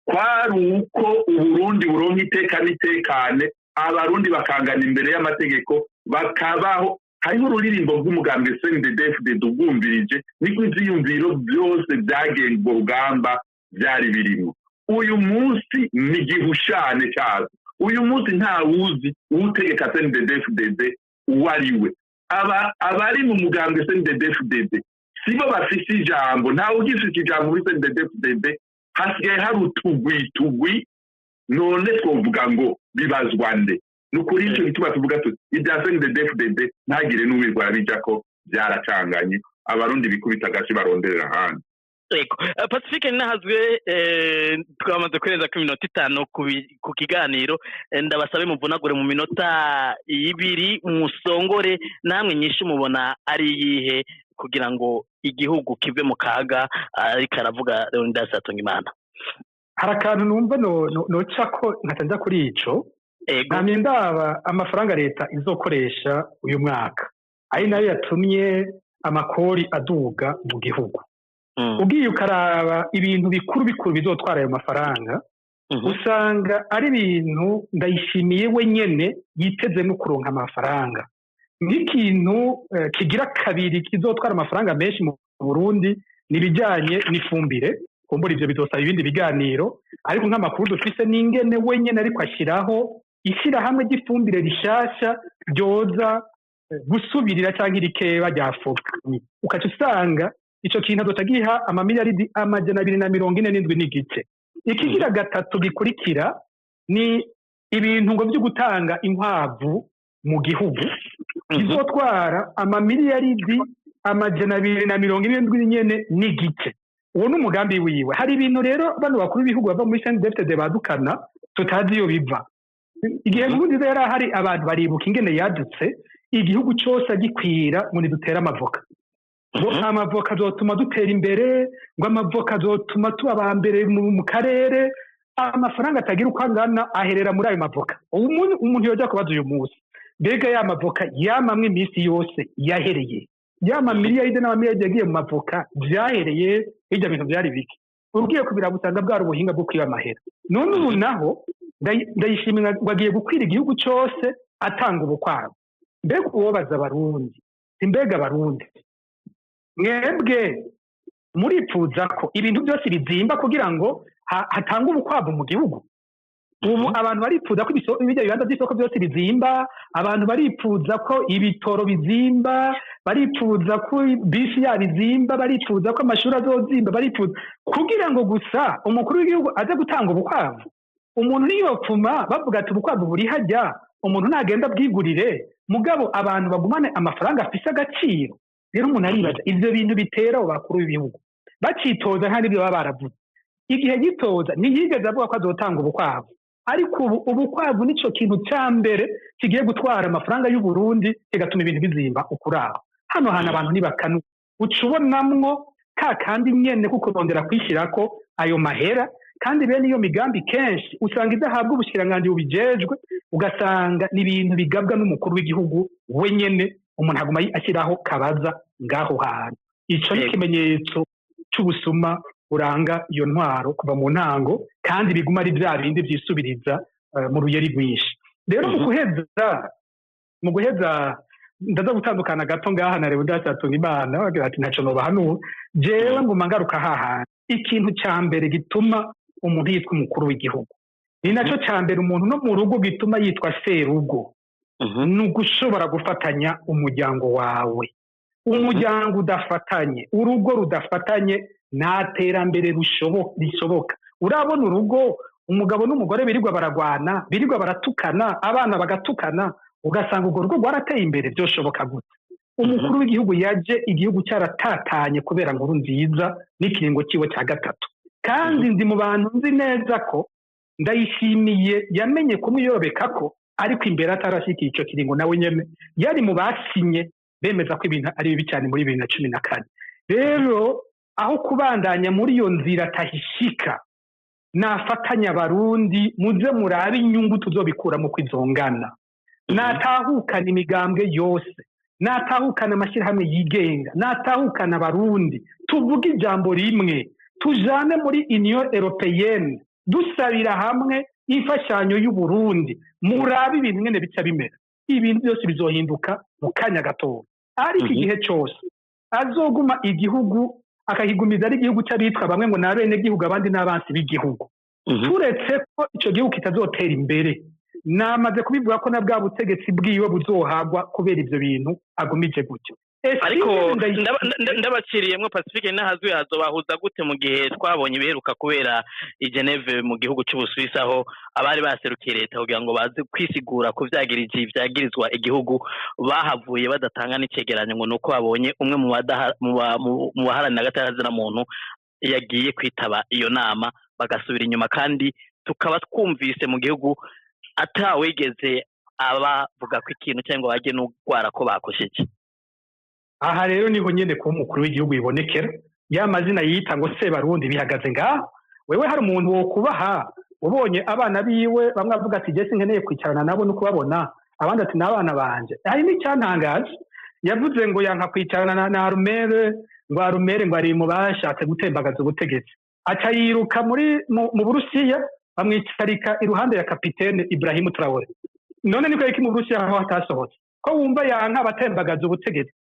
kwari uko Uburundi buronka iteka n'itekane, Abarundi bakangana imbere y'amategeko, bakabaho. Hariho ururirimbo rw'umugambwe CNDD FDD, ubwumvirije niko ivyiyumviro byose byagenga urwo rugamba byari birimo. Uyu munsi ni igihushane cyazo. Uyu munsi ntawuzi uwutegeka CNDD FDD uwo ari we. Aba abari mu mugambwe CNDD FDD sibo bafise ijambo, ntawe ugifise ijambo muri CNDD FDD, hasigaye hari utugwi tugwi. None twovuga ngo bibazwa nde? Ni ukuri, icyo gituma tuvuga tuti ibya CNDD FDD ntagire n'uwirwara bijako, byaracanganye. Abarundi bikubita agashi, baronderera ahandi. Ego. Pacifique Nahazwe, twamaze kurenza ku minota 5 ku kiganiro. Ndabasabe muvunagure mu minota 2, musongore namwe nyinshi mubona ari iyihe kugira ngo igihugu kive mu kaga ariko aravuga Leonidas Hatungimana. Hari akantu numva noca ko nkaca nja kuri ico. Namye ndaba amafaranga leta izokoresha uyu mwaka, ari nayo yatumye amakori aduga mu gihugu. Ugiye ukaraba ibintu bikuru bikuru bizotwara ayo mafaranga, usanga ari ibintu Ndayishimiye we nyene yiteze no kuronka amafaranga. Nk'ikintu kigira kabiri kizotwara amafaranga menshi mu Burundi ni ibijyanye n'ifumbire. Kumbura ivyo bizosaba ibindi biganiro, ariko nk'amakuru dufise n'ingene we nyene ariko ashyiraho ishyirahamwe ry'ifumbire rishasha ryoza gusubirira cyangwa irikeba rya FOPI, ukaca usanga ico kintu azoca giha amamiliyaridi 247.5. Ikigira gatatu gikurikira ni ibintu ngo byo gutanga inkwavu mu gihugu, bizotwara amamiliyaridi 247 nyene n'igice. Uwo ni umugambi wiwe. Hari ibintu rero bano bakuru b'ibihugu bava muri CNDD-FDD badukana tutazi iyo biva. Igihe Nkurunziza yari ahari, abantu baribuka ingene yadutse igihugu cyose agikwira ngo nidutere amavoka, ngo amavoka azotuma dutera imbere, ngo amavoka azotuma tuba aba mbere mu karere. Amafaranga atagira uko angana aherera muri ayo mavoka. Umuntu yojya kubaza uyu munsi: mbega ya mavoka yamamwe iminsi yose yahereye, ya mamiliyaride n'amamiliyaride yagiye mu mavoka byahereye hirya? Bintu byari bike, ugiye kubiraba usanga bwari ubuhinga bwo kwiba amahera. None ubu naho Ndayishimiye ngo agiye gukwira igihugu cyose atanga ubukwabu. Mbega uwobaza Abarundi, mbega Abarundi mwebwe muripfuza ko ibintu byose bizimba kugira ngo hatangwe ubukwavu mu gihugu? Ubu abantu baripfuza ko ibijya bibanza by'isoko byose bizimba, abantu baripfuza ko ibitoro bizimba, baripfuza ko bisi yabo izimba, baripfuza ko amashuri azozimba, baripfuza kugira ngo gusa umukuru w'igihugu aze gutanga ubukwavu? Umuntu niyopfuma bavuga ati ubukwavu buri hajya, umuntu nagenda bwigurire, mugabo abantu bagumane amafaranga afise agaciro. Rero umuntu aribaza ivyo bintu bitera abo bakuru b'ibihugu bacitoza, nta n'ibyo baba baravuze. Igihe gitoza ntiyigeze avuga ko azotanga ubukwavu, ariko ubu ubukwavu nico kintu ca mbere kigiye gutwara amafaranga y'u Burundi, kigatuma ibintu bizimba. Ukuraho hano hantu abantu ntibakanu, uca ubonamwo ka kandi nyene kuko bongera kwishyirako ayo mahera. Kandi bene iyo migambi kenshi usanga idahabwa ubushikiranganji bubijejwe, ugasanga ni ibintu bigabwa n'umukuru w'igihugu wenyene. Umuntu aguma ashyiraho kabaza ngaho hantu. Ico ni ikimenyetso c'ubusuma buranga iyo ntwaro kuva mu ntango, kandi biguma ari bya bindi byisubiriza mu ruyeri rwinshi. Rero mu guheza ndaza gutandukana gato ngaha na Leonidas Hatungimana, bagira ati ntaco nobahanura. Jewe nguma ngaruka hahandi: ikintu ca mbere gituma umuntu yitwa umukuru w'igihugu, ni naco ca mbere umuntu no mu rugo gituma yitwa serugo, ni ugushobora gufatanya umuryango wawe. Umuryango udafatanye, urugo rudafatanye, nta terambere rishoboka. Urabona urugo umugabo n'umugore birirwa baragwana, birirwa baratukana, abana bagatukana, ugasanga urwo rugo rwarateye imbere? Byoshoboka gute? Umukuru w'igihugu yaje igihugu cyaratatanye kubera Nkurunziza n'ikiringo cyiwe cya gatatu. Kandi ndi mu bantu nzi neza ko Ndayishimiye yamenye kumwiyobeka ko, ariko imbere atarashyikiye icyo kiringo, nawe nyene yari mu basinye bemeza ko ibintu ari bibi cyane muri 2014. Rero aho kubandanya muri iyo nzira atahishika, nafatanya Abarundi, muze murabe inyungu tuzobikuramo kwizongana. Natahukana imigambwe yose, natahukana amashyirahamwe yigenga, natahukana Abarundi, tuvuge ijambo rimwe, tujane muri Union Européenne dusabira hamwe imfashanyo y'u Burundi. Murabe ibintu ngene bica bimera, ibintu byose bizohinduka mu kanya gatoya. Ariko igihe cyose azoguma igihugu akakigumiza ari igihugu cy'abitwa bamwe ngo ni abenegihugu, abandi n'abansi b'igihugu, turetse ko icyo gihugu kitazotera imbere, namaze kubivuga ko na bwa butegetsi bwiwe buzohagwa kubera ibyo bintu agumije gutyo. Ariko ndabaciriyemwo, Pacifique Nahazwe, hazobahuza gute mu gihe twabonye ibiheruka kubera i Geneve mu gihugu c'Ubusuwisi, aho abari baserukiye leta kugira ngo baze kwisigura ku vyagiriji vyagirizwa igihugu bahavuye badatanga n'icegeranyo, ngo nuko babonye umwe mu baharanira agateka muntu yagiye kwitaba iyo nama bagasubira inyuma, kandi tukaba twumvise mu gihugu atawigeze abavuga ko ikintu cyangwa bajye n'ugwara ko bakosheje? Aha rero niho nyene kuba umukuru w'igihugu bibonekera ya mazina yita ngo Sebarundi bihagaze ngaho. Wewe hari umuntu wokubaha ubonye abana biwe bamwe avuga ati jye sinkeneye kwicarana nabo no kubabona, abandi ati n'abana banje? Hari n'icyantangaje yavuze ngo yanka kwicarana na Armel, ngo Armel ngo ari mu bashatse gutembagaza ubutegetsi, aca yiruka muri mu Burusiya bamwicarika iruhande ya kapitene Ibrahim Traore. None niko yiki mu Burusiya aho hatasohotse, ko wumva yanka abatembagaza ubutegetsi,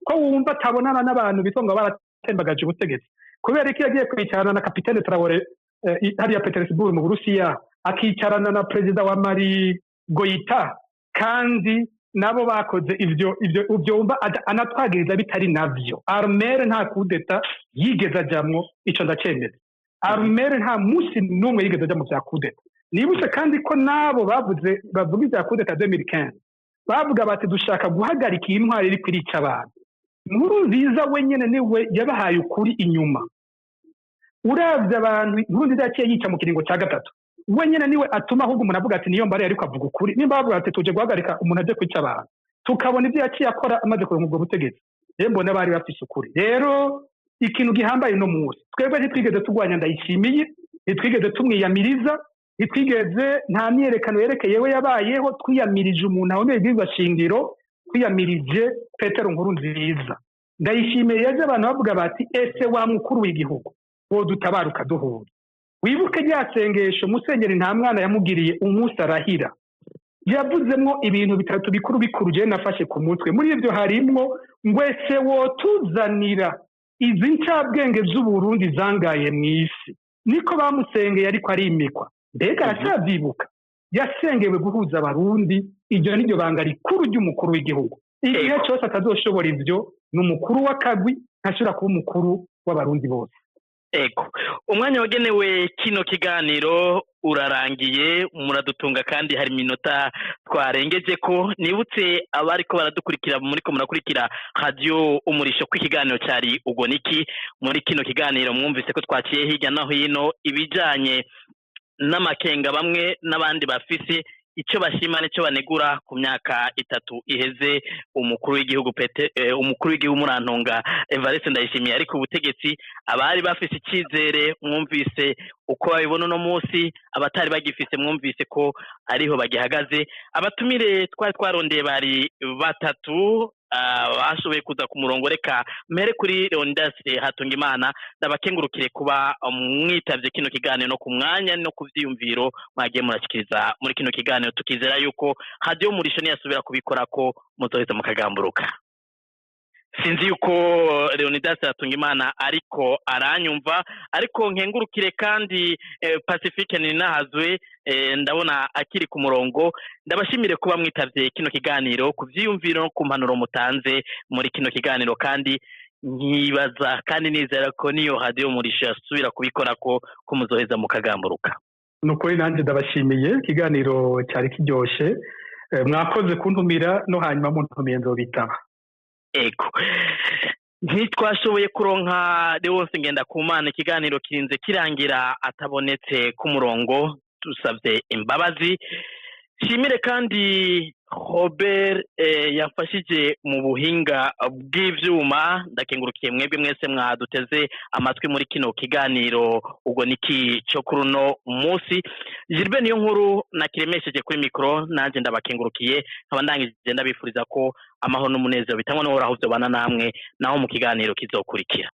ko wumva atabonana n'abantu bitwa ngo baratembagaje ubutegetsi, kubera ko yagiye kwicarana na kapitene Traore hariya Petersburg mu Burusiya, akicarana na perezida wa Mali Goita, kandi nabo bakoze ivyo wumva anatwagiriza bitari navyo? Armel nta kudeta yigeze ajamwo, ico ndacemeza. Armel nta musi n'umwe yigeze aja mu vya kudeta. Nibutse kandi ko nabo bavuze, bavuga ivya kudeta 2015, bavuga bati dushaka guhagarika iyi ntwari iri kwirica abantu. Nkurunziza wenyene niwe yabahaye ukuri inyuma. Uravye abantu Nkurunziza yaciye yica mu kiringo ca gatatu, We nyene niwe atuma ahubwo umuntu avuga ati: "Niyombare ariko avuga ukuri." Nimba bavuga ati: "Tuje guhagarika umuntu aje kwica abantu," tukabona ibyo yaciye akora amaze kuronka ubwo butegetsi, rero mbona bari bafise ukuri. Rero ikintu gihambaye no munsi, twebwe ntitwigeze turwanya Ndayishimiye, ntitwigeze tumwiyamiriza, ntitwigeze, nta myiyerekano yerekeye we yabayeho. Twiyamirije umuntu ahomeye ibwirizwa shingiro, twiyamirije Petero Nkurunziza. Ndayishimiye yaje abantu bavuga bati: "Ese wa mukuru w'igihugu, wodutabara ukaduhura?" Wibuke rya sengesho Musenyeri nta mwana yamugiriye umunsi arahira, yavuzemwo ibintu bitatu bikuru bikuru jewe nafashe ku mutwe. Muri ibyo harimwo ngo: "Ese wotuzanira izi ncabwenge z'Uburundi zangaye mu isi?" Niko bamusengeye ariko arimikwa. Mbega aracyabyibuka? Yasengewe guhuza Abarundi. Iryo ni ryo banga rikuru ry'umukuru w'igihugu. Igihe cyose atazoshobora ibyo, ni umukuru w'akagwi, ntashobora kuba umukuru w'Abarundi bose. Ego, umwanya wagenewe kino kiganiro urarangiye, muradutunga, kandi hari iminota twarengeje ko. Nibutse abariko baradukurikira, muriko murakurikira Radiyo Umurisho, ko ikiganiro cyari Ubwo Niki. Muri kino kiganiro mwumvise ko twaciye hirya no hino ibijanye n'amakenga bamwe n'abandi bafise, icyo bashima n'icyo banegura ku myaka 3 iheze umukuru w'igihugu pete umukuru w'igihugu, murantunga, Evariste Ndayishimiye ariko ubutegetsi. Abari bafise icyizere mwumvise uko babibona uno munsi, abatari bagifise mwumvise ko ariho bagihagaze. Abatumire twari twarondeye bari batatu, bashoboye kuza ku murongo. Reka mpere kuri Leonidas Hatungimana. Ndabakengurukire kuba mwitavye kino kiganiro, no ku mwanya no ku vyiyumviro mwagiye murashikiriza muri kino kiganiro. Tukizera yuko Radiyo Murisho niyasubira kubikora ko muzoheza mukagamburuka. Sinzi yuko Leonidas Hatungimana ariko aranyumva, ariko nkengurukire kandi Pacifique Ninahazwe, ndabona akiri ku murongo. Ndabashimire kuba mwitavye kino kiganiro, ku vyiyumviro no ku mpanuro mutanze muri kino kiganiro, kandi nkibaza kandi nizera ko niyo Radiyo Murisho yasubira kubikora ko muzoheza mukagamburuka. Ni ukuri nanjye ndabashimiye, ikiganiro cyari kiryoshe. Mwakoze kuntumira, no hanyuma muntumiye nzobitaba. Ego, ntitwashoboye kuronka Leonce Ngendakumana, ikiganiro kirinze kirangira atabonetse ku murongo, dusabye imbabazi. Shimire kandi Robert yafashije mu buhinga bw'ivyuma. Ndakengurukiye mwebwe mwese mwaduteze amatwi muri kino kiganiro Ubwo Niki cyo kuri uno munsi. Gilbert niyo nkuru nakiremesheje kuri mikoro, nanjye ndabakengurukiye, nkaba ndangije ndabifuriza ko amahoro n'umunezero bitangwa n'Uhoraho vyobana namwe, naho mu kiganiro kizokurikira.